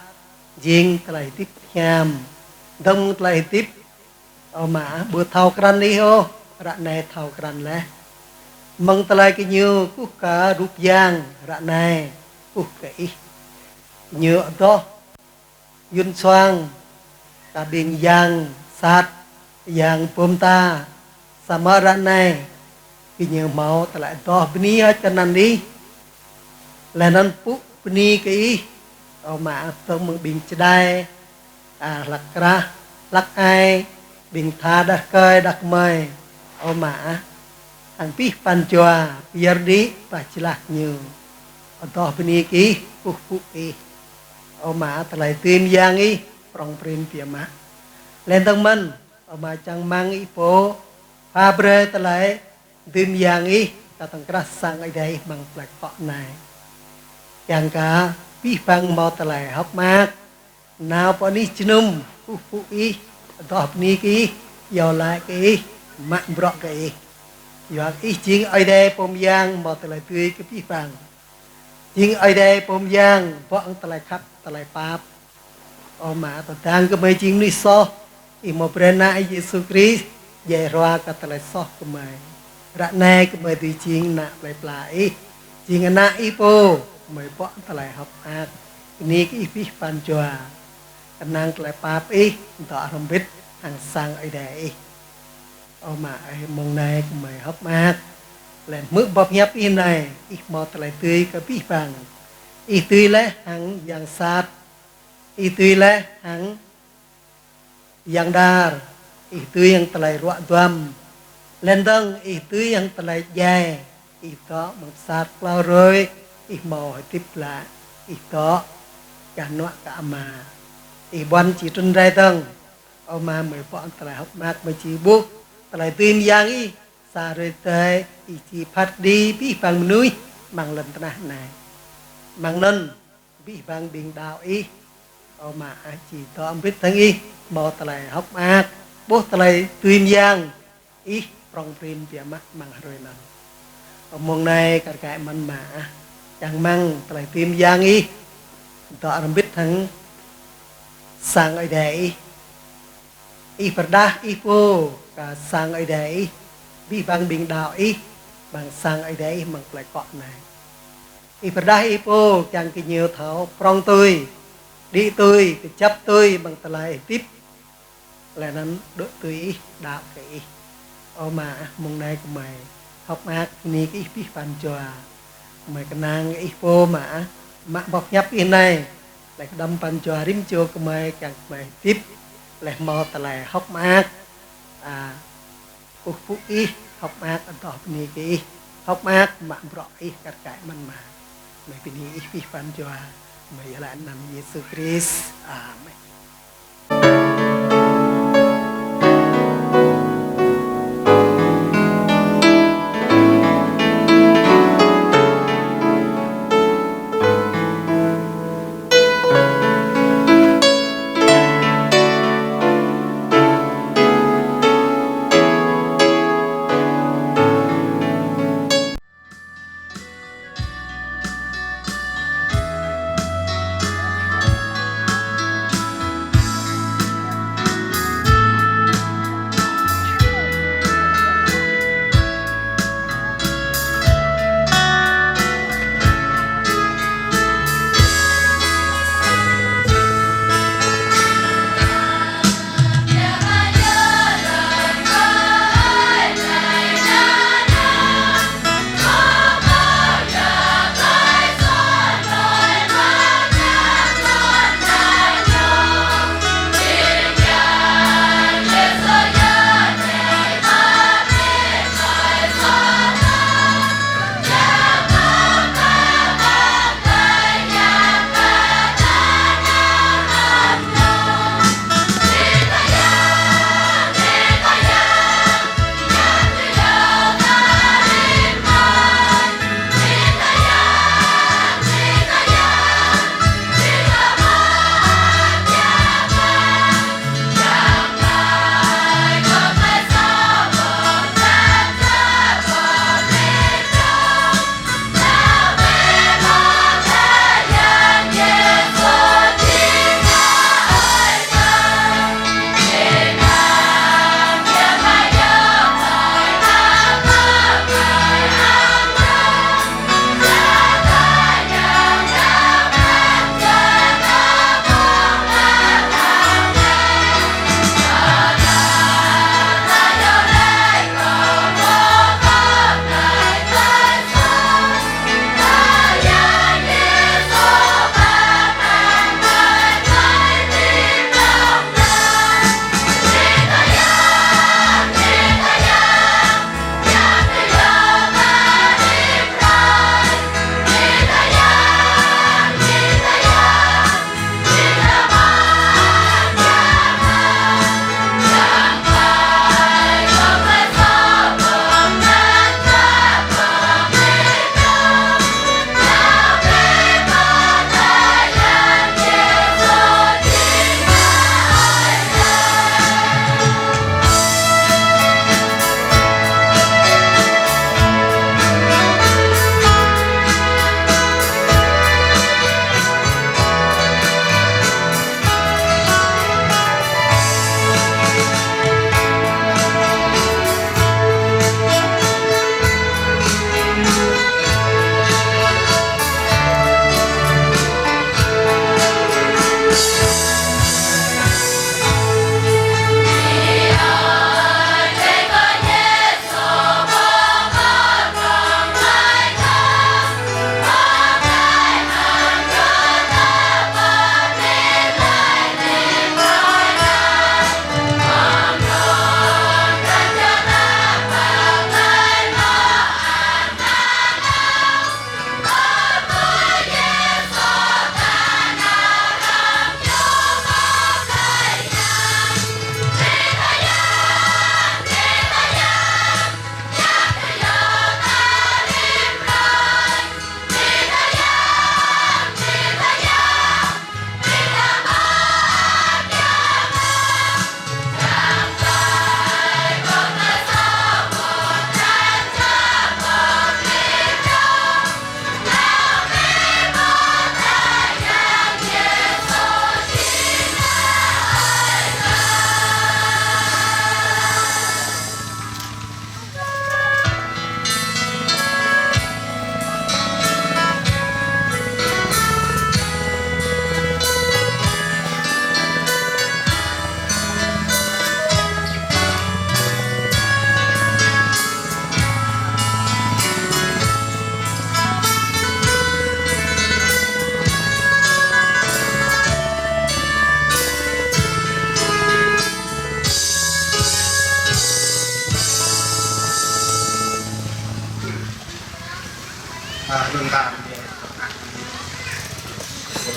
jing tơlơi hơdip hiam. Dơ̆ng mơ̆ng tơlơi hơdip, ơ Ama, ƀu thâo krăn ih ôh, ră anai thâo krăn laih. Mơ̆ng tơlơi gơñu kơkuh kơ rup yang, ră anai kơkuh kơ ih. Gơñu adoh yun suang kơ ƀing yang sat, yang bom ta, samơ̆ ră anai gơñu hmâo tơlơi adoh bơni hơ̆t kơ anăn ih. Laih anŭn pŭ bơni kơ ih, ơ Ama, dơ̆ng mơ̆ng ƀing čơđai, a, hlăk krah, hlăk ai, ƀing tha đah rơkơi, đah kơmơi, ơ Ama, hăng abih pran jua, pơyơr đĭ, pơčlah ñu. Adoh bơni kơ ih, kơkuh pơpŭ ih. Ơ Ama, tơlơi dưi mơyang ih, prŏng prin biă mă. Laih dơ̆ng mơ̆n, ơ Ama, čang rơmang ih pô, pha brơi tơlơi dưi mơyang ih, kơ tŏng krah sang Ơi Adai ih amăng plơi Kŏ anai. Kiăng kơ abih bang hmâo tơlơi hơ̆k mơak, nao pơ anih jơnum, kơkuh pơpŭ ih, adoh bơni kơ ih, iâu laĭ kơ ih, mă bruă kơ ih. Yua kơ ih jing Ơi Adai pô mơyang hmâo tơlơi dưi kơ abih bang. Jing Ơi Adai pô mơyang, ƀuh tơlơi khăp, tơlơi pap. Ơ Ama, tơdang gơmơi jing mơnuih soh, ih hmâo brơi Ană ih Yêsu Krist, djai hrua kơ tơlơi soh gơmơi. Ră anai gơmơi dưi jing ană plơi pla ih, jing ană ih pô, gơmơi ƀuh tơlơi hơ̆k mơak. Bơni kơ ih abih pran jua. Kơnang tơlơi pap ih, dŏ hrŏm hơbĭt hăng sang Ơi Adai ih. Ơ Ama ơi, mông anai gơmơi hơ̆k mơak. Laih hmư̆ boh hiăp ih anai, ih hmâo tơlơi dưi kơ abih bang. Ih dưi laih hăng yang sat. Ih dưi laih hăng yang đar. Ih dưi hăng tơlơi ruă duăm. Laih dơ̆ng ih dưi hăng tơlơi djai. Ih dŏ amăng pơsat klâo hrơi, ih hmâo hơdip glaĭ. Ih dŏ gah hnuă kơ Ama. Ih ƀuăn či trŭn rai dơ̆ng. Ơ Ama, gơmơi ƀuh tơlơi hơ̆k mơak, gơmơi či ƀuh tơlơi dưi mơyang ih, sa hrơi tơdơi ih či phat kơđi abih bang mơnuih amăng lŏn tơnah anai. Mơ̆ng anŭn, abih bang ƀing đaŏ ih, ơ Ama ah, či dŏ hơbĭt hăng ih, hmâo tơlơi hơ̆k mơak, ƀuh tơlơi dưi mơyang ih prŏng prin biă mă amăng hrơi anŭn. Ơ, mông anai kar kaĭ mơ̆n Ama ah, čang rơmang tơlơi dưi mơyang ih, dŏ hrŏm hơbĭt hăng sang Ơi Adai ih. Ih pơrơđah ih pô kơ sang Ơi Adai ih, abih bang ƀing đaŏ ih, amăng sang Ơi Adai ih amăng plơi Kŏ anai. Ih pơrơđah ih pô kiăng kơ gơñu thâo prŏng tui, đĭ tui, kơjăp tui amăng tơlơi hơdip. Laih anŭn dŏ tui ih, đaŏ kơ ih. Ơ Ama ah, mông anai gơmơi hơ̆k mơak bơni kơ ih abih pran jua. Gơmơi kơnang kơ ih pô Ama ah, mă boh hiăp ih anai. Laih kơđŏm pran jua rĭm čô gơmơi kiăng gơmơi hơdip. Laih hmâo tơlơi hơ̆k mơak. A, kơkuh pơpŭ ih, hơ̆k mơak adoh bơni kơ ih, hơ̆k mơak mă bruă ih kar kaĭ mơ̆n Ama. Gơmơi bơni ih abih pran jua, gơmơi iâu laĭ anăn Yêsu Krist. Amen.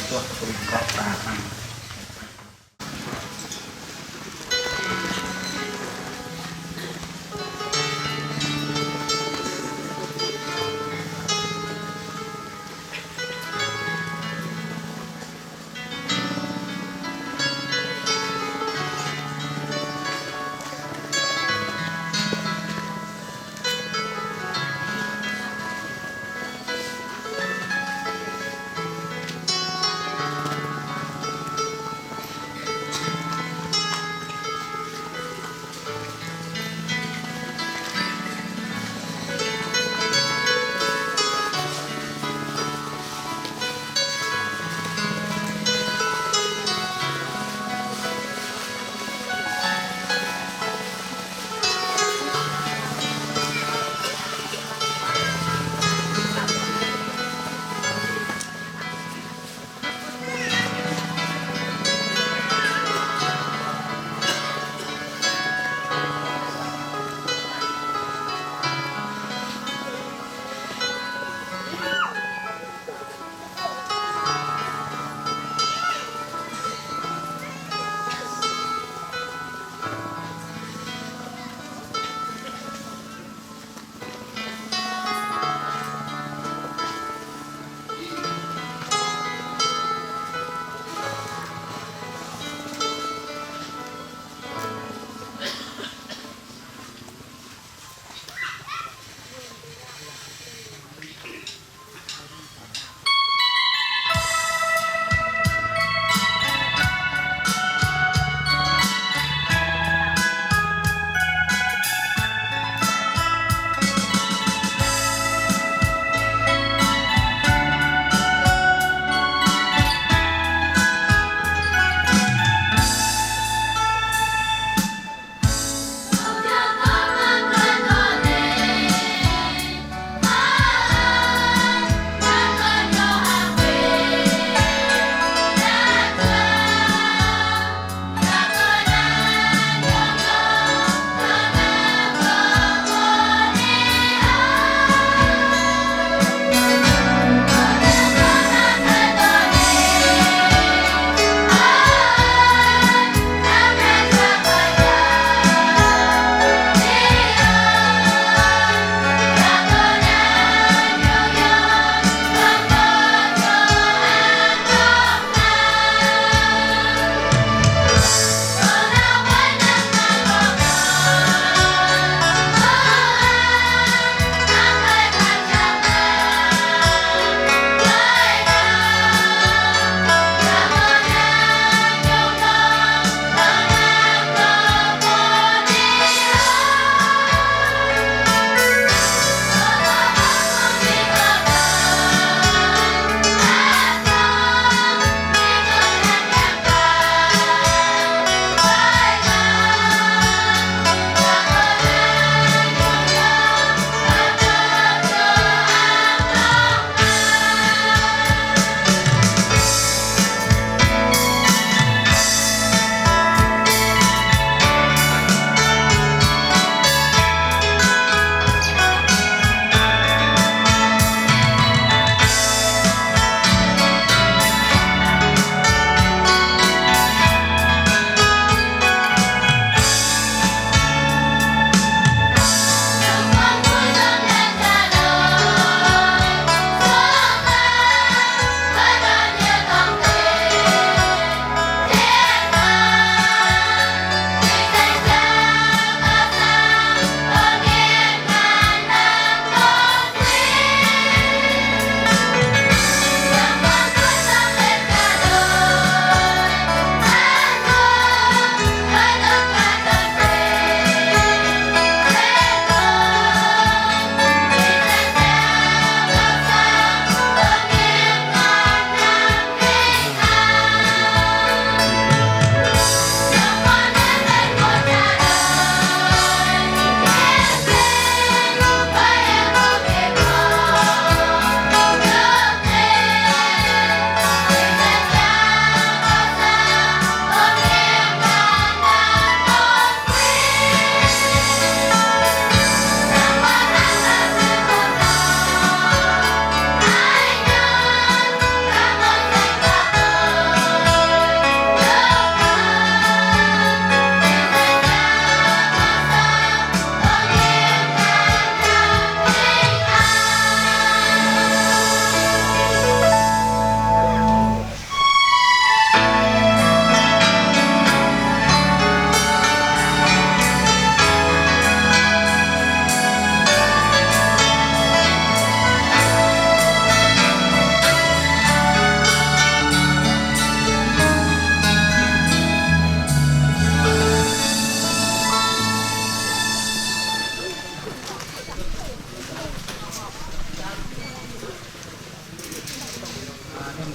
Tuah tui krăp ta hăng.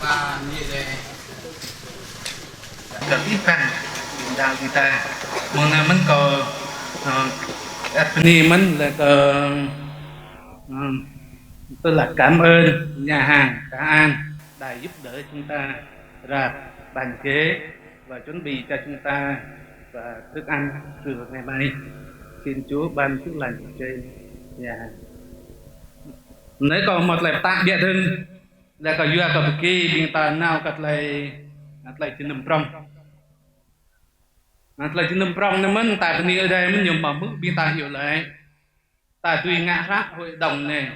Ba ñu dêh. Kơ ƀing ƀing đaŏ ƀing ta. Mơ̆ng anai mơ̆n kâo, ơ, ăt bơni mơ̆n lĕ kơ, ơ, tức là cảm ơn nhà hàng Khả An đã giúp đỡ chúng ta rạp bàn ghế và chuẩn bị cho chúng ta và thức ăn trưa ngày mai. Xin Chúa ban phước lành trên nhà hàng. Anai kâo hmâo tơlơi pơtă biă dơ̆ng. Lĕ kâo yua kơ ƀing gih ƀing ta nao kơ tơlơi, tơlơi jơnum prŏng. Tơlơi jơnum prŏng anai mơ̆n ta bơni Ơi Adai mơ̆n ñu hmâo hmư̆ ƀing ta iâu laĭ. Ta dưi ngă hră hội đồng anai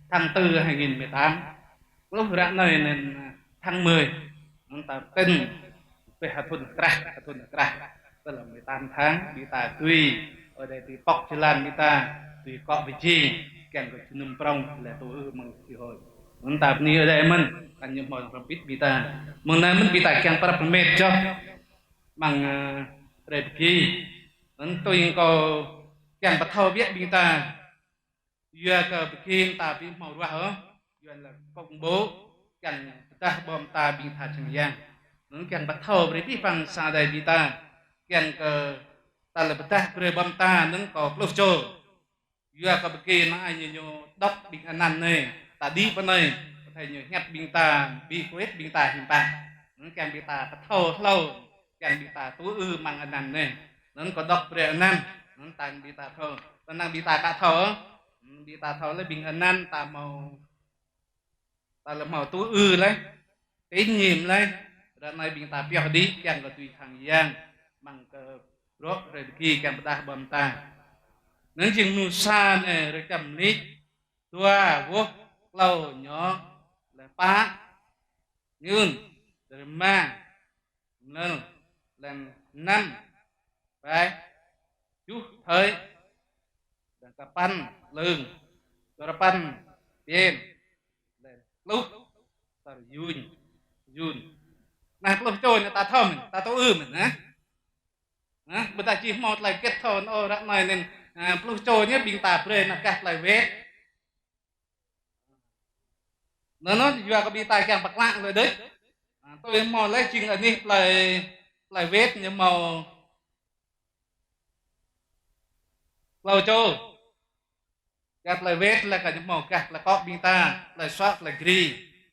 tháng tư hai nghìn mười tám. Pluh ră anai anŭn tháng mười. Anŭn ta pơkŏn pĕ ha thŭn krah, ha thŭn krah. Tức là mười tám tháng, ƀing ta dưi, Ơi Adai dưi pŏk jơlan ƀing ta, dưi akŏ pơjing, kiăng kơ jơnum prŏng, lĕ tŭ ư mơ̆ng chi hội. Anŭn ta bơni Ơi Adai mơ̆n, kăn ñu hmâo hrŏm hơbĭt ƀing ta. Mơ̆ng anai mơ̆n ƀing ta kiăng prăp rơmet čoh, mơ̆ng, ơ, hrơi pơgi. Anŭn tui kâo kiăng pơthâo biă ƀing ta. Yua kơ ƀing ta ƀu hmâo ruah ôh, yua lĕ công bố, kiăng pơdah ƀô̆ mơta ƀing tha čang yang. Anŭn kiăng pơthâo brơi ƀing păng sa đai ƀing ta, kiăng kơ ta lĕ pơdah brơi ƀô̆ mơta anŭn kơ pluh čô. Yua kơ ƀing anai ñu, ñu dŏ ƀing anăn anai, ta đĭ pơ anai, pơthâo ñu hiăp ƀing ta, ƀing kuet ƀing ta hiư̆m pă. Anŭn kiăng ƀing ta pơthâo hlâo, kiăng ƀing ta tŭ ư mơ̆ng anăn anai. Anŭn kâo dŏ brơi anăn, anŭn ta ƀing ta thâo. Tơnăng ƀing ta aka thâo, ƀing ta thâo lĕ ƀing anăn ta hmâo, ta lĕ hmâo tŭ ư lĕ, tín nhiệm lĕ. Ră anai ƀing ta pioh đĭ kiăng kơ tui khăng yang, mơ̆ng kơ bruă hrơi pơgi kiăng pơdah ƀô̆ mơta. Anŭn jing mơnuih sa anai rơkăm nik, dua, wơh, klâo, ñu, lĕ pă, ñun, rơma, mlâo, lĕ năm, rai, tơjuh, thơi, lĕ sapăn, lưng, duapăn, pin, lĕ pluh, tar yun, yun. Anai pluh čô anai ta thâo mơ̆n, ta tŭ ư mơ̆n, hă? Hă? Ƀôdah či hmâo tơlơi hơget thâo anŭn ôh ră anai anŭn, ơ, pluh čô anai ƀing ta brơi anŭn gah tơlơi wĕt. Anŭn, anŭn yua kơ ƀing ta kiăng pơklă lĕ đôč. Ơ, tui hmâo lĕ jing anih tơlơi, tơlơi wĕt ñu hmâo klâo čô. Gah tơlơi wĕt lĕ kơ ñu hmâo gah tơlơi akŏ ƀing ta, tơlơi suă, tơlơi gri.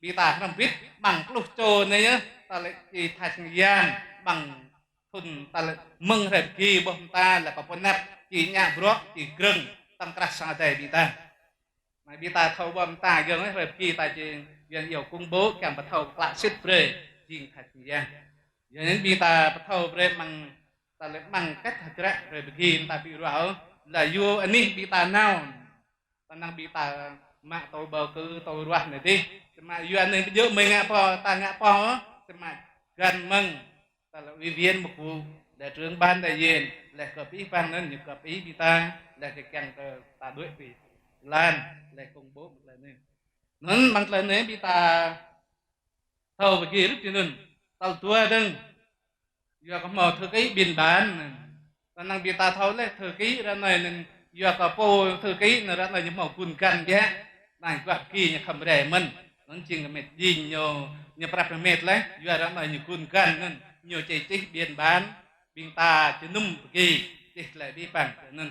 Ƀing ta hrŏm hơbĭt mơ̆ng pluh čô anai yơh, ta lĕ či tha čang yang mơ̆ng thŭn ta lĕ mơ̆ng hrơi pơgi ƀô̆ mơta lĕ kơ pơnăp či ngă bruă, či grơ̆ng tŏng krah sang Ơi Adai ƀing ta. Anai ƀing ta thâo ƀô̆ mơta giŏng hrơi pơgi ta či, Yuan iâu công bố kiăng pơthâo pơklă sĭt brơi jing tha čang yang. Yua anŭn ƀing ta pơthâo brơi mơ̆ng ta lĕ mơ̆ng kĕt hơdră hrơi pơgi ta ƀu ruah ôh, lĕ yua anih ƀing ta nao. Tơnăng ƀing ta mă tô bầu cử tô ruah anai dih. Samơ̆ yua anai ƀu djơ̆ mơi ngă pô, ta ngă pô ôh, samơ̆ găn mơ̆ng ta lĕ ủy viên mục vụ, đại trưởng ban đại diện, lĕ kơ ƀing păng anŭn ñu kơ ƀing ta, lĕ kơ kiăng kơ ta đuaĭ pơ jơlan, lĕ công bố mơ̆ng tơlơi anai. Anŭn mơ̆ng tơlơi anai ƀing ta thâo pơgi rŭt či anŭn. Tal dua dơ̆ng, yua kơ hmâo thư ký biên bản. Tơnăng ƀing ta thâo lĕ thư ký ră anai anŭn, yua kơ pô thư ký anŭn ră anai ñu hmâo gun găn biă. Anai guah pơgi ñu khŏm rai mơ̆n. Anŭn jing kơ met jing ñu, ñu prăp rơmet lĕ, yua ră anai ñu gun găn anŭn, ñu či čih biên bản, ƀing ta jơnum pơgi, čih tơlơi ƀing păng anŭn.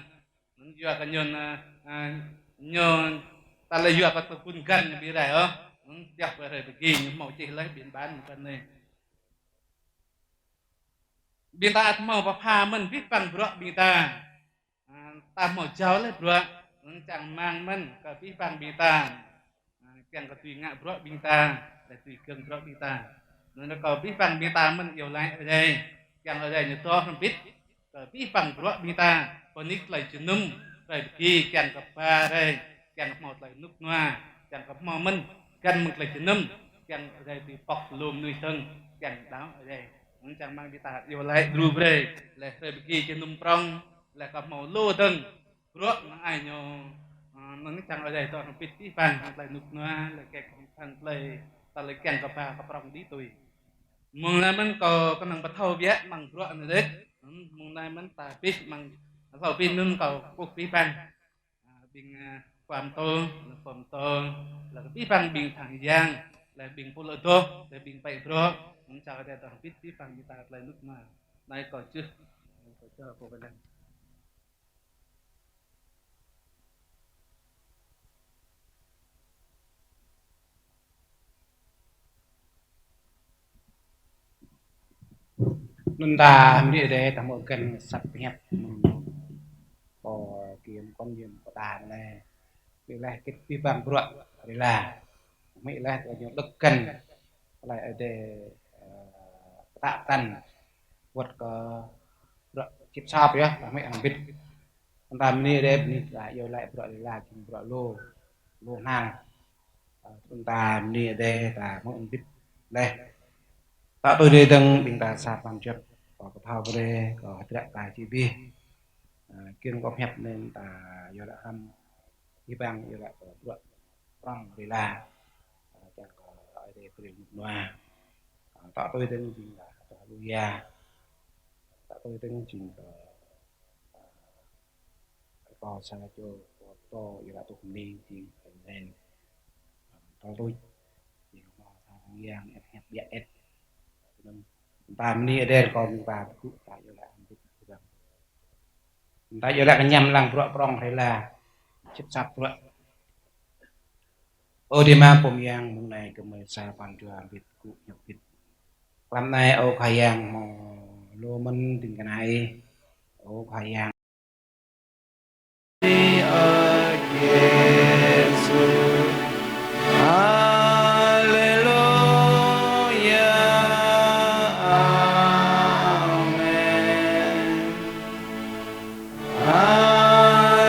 Anŭn yua kơ ñu, ơ, ơ, ñu ta lĕ yua kơ tơgun găn ñu ƀu rai ôh. Anŭn pioh kơ hrơi pơgi ñu hmâo čih laih biên bản mơ̆ng anai. Ƀing ta ăt hmâo pơpha mơ̆n abih bang bruă ƀing ta. Ơ, ta hmâo jao laih bruă. Anŭn čang rơmang mơ̆n kơ abih bang ƀing ta. Ơ, kiăng kơ tui ngă bruă ƀing ta, lĕ tui gơ̆ng bruă ƀing ta. Anŭn kơ abih bang ƀing ta mơ̆n iâu laĭ Ơi Adai. Kiăng Ơi Adai ñu dŏ hrŏm hơbĭt kơ abih bang bruă ƀing ta, pơnik tơlơi jơnum, hrơi pơgi kiăng kơ ba rai, kiăng kơ hmâo tơlơi rơnŭk rơnua, kiăng kơ hmâo mơ̆n, găn mơ̆ng tơlơi jơnum, kiăng Ơi Adai dưi pŏk lu mơnuih dơ̆ng, kiăng đaŏ Ơi Adai. Anŭn čang rơmang ƀing ta iâu laĭ djru brơi, lĕ hrơi pơgi jơnum prŏng, lĕ kơ hmâo lu dơ̆ng, bruă anŭn ai ñu, ơ, anŭn čang Ơi Adai dŏ hrŏm hơbĭt abih bang, hăng tơlơi rơnŭk rơnua, lĕ kơ hăng tơlơi, ta lĕ kiăng kơ ba kơ prŏng đĭ tui. Mơ̆ng anai mơ̆n kâo kơnơ̆ng pơthâo biă mơ̆ng bruă anai đôč. Mơ̆ng anai mơ̆n ta pĭ mơ̆ng hlâo pĭ anŭn kâo kơkuh abih bang. Ơ, ƀing, ơ, khua pơtô, lĕ pô pơtô, lĕ kơ abih bang ƀing tha čang yang, Laih ƀing pô lơ̆ dŏ, laih ƀing pĕ brŏ, mơ̆ng čar Ơi Adai tơlơi hơbĭt, abih bang ƀing ta tơlơi rơnŭk rơnua. Anai kâo čih, kâo čih pô pơnăng. Anŭn ta mơ̆ng anai ta hmư̆ găn asăp pơhiăp mơ̆ng pô kiăng kơ ñu pơtă anai. Mĭ laih kơ abih bang bruă rơla. Mĭ laih kơ ñu đŏk găn tơlơi Ơi Adai, ơ, pơtă pơtăn wơ̆t kơ bruă čĭp sap yơh, ta mĭ hăng bit. Anŭn ta mơ̆ng anai bơni ta iâu laĭ bruă rơla jing bruă lu, lu hnal. Ơ, anŭn ta mơ̆ng anai ta mơ̆ng bit laih. Tŏ tui anai dơ̆ng ƀing ta sa pran jua, kâo kơthâo brơi, kâo hơdră ta či abih. Ơ, kiăng kơ pơhiăp anŭn ta iâu laĭ hrăm, abih bang iâu laĭ kơ bruă prŏng rơla. Ơ, kiăng kơ Ơi Adai brơi rơnŭk rơnua. Ơ, tŏ tui dơ̆ng jing ta, ta lu ia. Tŏ tui dơ̆ng jing ta, ơ, Rơkâo sa čô pô pơtô iâu laĭ tŭ bơni jing Ơi Adai. Tơl tuč. Jing hmâo sa Khua Yang ĕp hiăp biă ĕp. Anŭn ta bơni Ơi Adai rơkâo ƀing ta pơgŭ ta iâu laĭ hơbĭt hơbăng. Ta iâu laĭ kơ ñăm lăng bruă prŏng rơla. Čĭp sap bruă. Ơ Ama pô mơyang, mơ̆ng anai gơmơi sa pran jua hơbĭt pơgŭ hiăp hơbĭt. Tlam anai ơ Khua Yang hmâo lu mơ̆n ding kơna Ih. Ơ Khua Yang. Ơ Yêsu. Haleluya. Amen. Haleluya.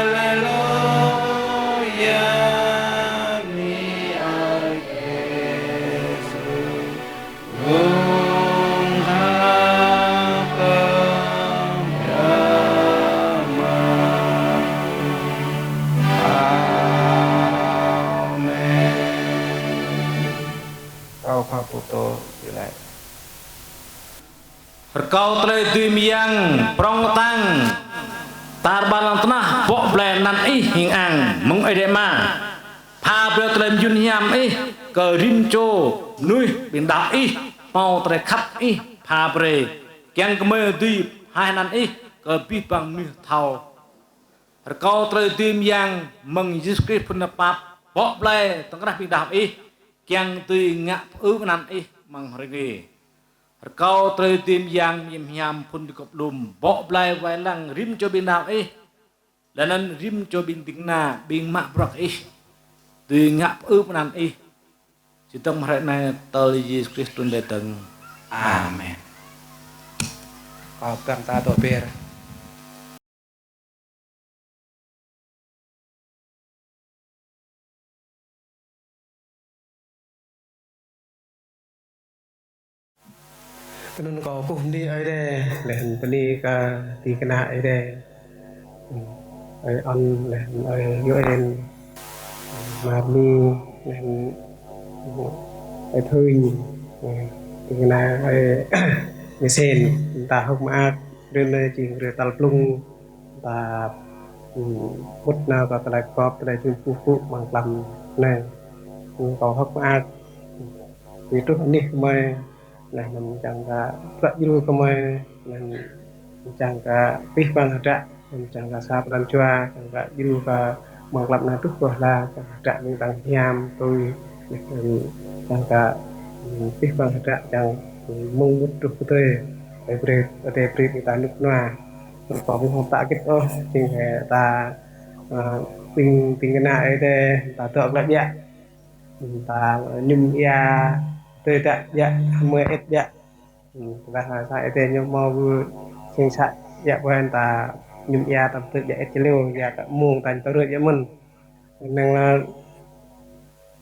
Bơni Ơi Yêsu. Hơ̆k mơak kơ Ama. Amen. Kâo khăp pơtô, či laĭ. Rơkâo tơlơi dưi mơyang prŏng kơtang tar ƀar lŏn tơnah, bŏ blai anăn Ih hing ang mơ̆ng Ơi Adai Ama. Pha brơi tơlơi mơyun hiam Ih kơ rĭm čô mơnuih ƀing đaŏ Ih, hmâo tơlơi khăp Ih pha brơi, kiăng kơ gơmơi dưi pơhaih anăn Ih kơ abih bang mơnuih thâo. Rơkâo tơlơi dưi mơyang mơ̆ng Yêsu Krist phŭn nao pap, bŏ blai tơ̆ng krah ƀing đaŏ Ih, kiăng dưi ngă pơư anăn Ih amăng hrơi anai. Rơkâo tơlơi dưi mơyang mơyang hiam phŭn dơkŏp lŏm, bŏ blai wai lăng rĭm čô ƀing đaŏ Ih. Laih anŭn rĭm čô ƀing ding kơna, ƀing mă bruă Ih, dưi ngă pơư anăn Ih. Či dơ̆ng mơ̆ng hrơi anai tơl Yêsu Krist trŭn rai dơ̆ng. Amen. Kâo pơgang ta dŏ be̱r. Tui anŭn kâo kơkuh bơni Ơi Adai, laih anŭn bơni kơ ding kơna Ơi Adai. Ơi Ân, laih anŭn Ơi Yuan, Marmi, laih anŭn Ơi Thơi, ding kơna Ơi Mesen, ta hơ̆k mơak, rĭm anai jing rĭm tal blung, ta, ưm, mŭt nao kơ tơlơi kơkuh, tơlơi jum pŭ pŭ amăng tlam anai. Kâo hơ̆k mơak. Ƀu truh anih gơmơi, laih anŭn čang kơ bruă djru gơmơi, laih anŭn čang kơ abih bang hơdră, anŭn čang kơ sa pran jua, čang kơ djru kơ amăng tlam anai truh pơ hla, čang hơdră mơ̆ng tơlơi hiam tui, laih anŭn čang kơ, ưm, abih bang hơdră čang mơ̆ng mŭt truh pơ tui, Ơi Adai brơi, Ơi Adai brơi ƀing ta rơnŭk rơnua. Kâo ƀu hmâo pơtă hơget ôh, jing hĕ ta, ơ, ƀing, ƀing ding kơna Ơi Adai, ta dŏ glaĭ biă. Ta mơñum ia, tơdah biă, hmư̆ ĕp biă. Tơdah sa Ơi Adai ñu hmâo ƀu sing sa biă ƀuăn ta mơñum ia ta tơdah biă ĕp či liu, ia ta mơ̆ng ta tơrơi biă mơ̆n. Năng la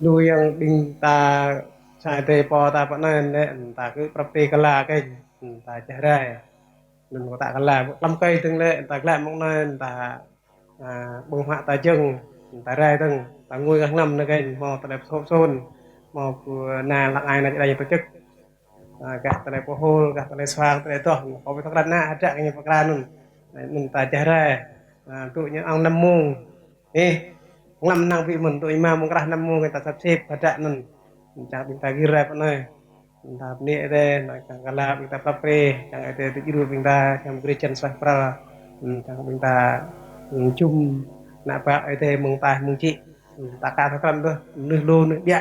lu yang ƀing ta sa Ơi Adai pô ta pơ anai lĕ, ta kơ prăp tê kơ la kơ, ta čah rai. Anŭn kơ ta kơ la, ƀu tlam kơi dơ̆ng lĕ, ta glaĭ mơ̆ng anai, ta, a, ƀơ̆ng huă ta jơ̆ng, ta rai dơ̆ng, ta ngui gah hnăm anai kơ, hmâo tơlơi pơsô̆ pơsôn, hmâo kơ ană lăng ai ană čơđai ñu tổ chức. A, gah tơlơi pơhôl, gah tơlơi suang, tơlơi adoh, kâo ƀu thâo krăn ană, hơdră kơ ñu pơkra anŭn. Anŭn ta čah rai, a, tŭ ñu ăng năm mông. Ih, lăm năng ƀu mơ̆n, tŭ ih mơ̆ng krah năm mông, ta sắp xếp hơdră anŭn. Čang ƀing ta gir rai pơ anai. Ƀing ta bơni Ơi Adai, anai čang kơ la ƀing ta prăp pre, čang Ơi Adai tŭ djru ƀing ta, čang gre čan sah pral. Čang ƀing ta, čum, ană bă Ơi Adai mơ̆ng ataih mơ̆ng čĭ. Ta ka tơkrăn dơ̆, mơnuih lu, mơnuih ƀiă.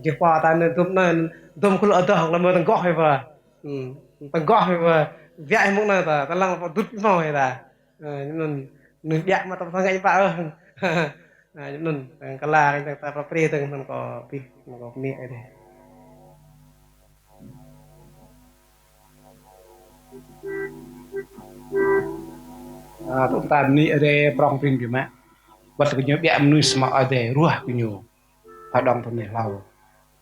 Jih pô ta anai dŏm anai, dŏm khul adoh, lăm mơ̆ tơnggoh hĭ pơ. Tơnggoh hĭ pơ, ƀiă hĭ mơ̆ng anai ta, ta lăng pơ dŭt hmâo hĭ ta. Ơ, ñu anŭn, mơnuih ƀiă mă ta pơthâo ngă ñu pă ôh. Ơ, ñu anŭn, tơ̆ng kơ la, tơ̆ng ta prăp pre, tơ̆ng anŭn kâo pĭ, anŭn kâo bơni Ơi Adai. Ơ, tơ̆ng ta bơni Ơi Adai prŏng prin biă mă. Wơ̆t kơ ñu ƀiă mơnuih samơ̆ Ơi Adai ruah kơ ñu. Pơđŏng tơnai hlâo.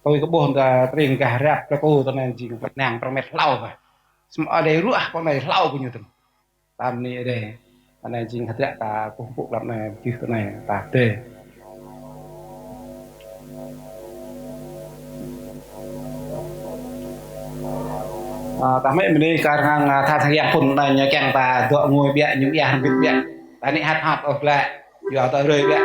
Tui kơ ƀuh ta tơring gah rap plơi Kô tơnai jing pơnang prong met hlâo kah. Samơ̆ Ơi Adai ruah pơ anai hlâo kơ ñu tơ̆ng. Ta bơni Ơi Adai. Anai jing hơdră ta kơkuh pơpŭ lăm anai, pơjưh tơnai ta tê. Ơ, ta hmư̆ bơni kar hăng, ơ, tha thăng yang phŭn anai ñu kiăng ta dŏ ngui ƀiă, ñu ƀiă, hăng bit ƀiă. Ta anai hăt hăt ôh glăi. Yua ta rơi ƀiă.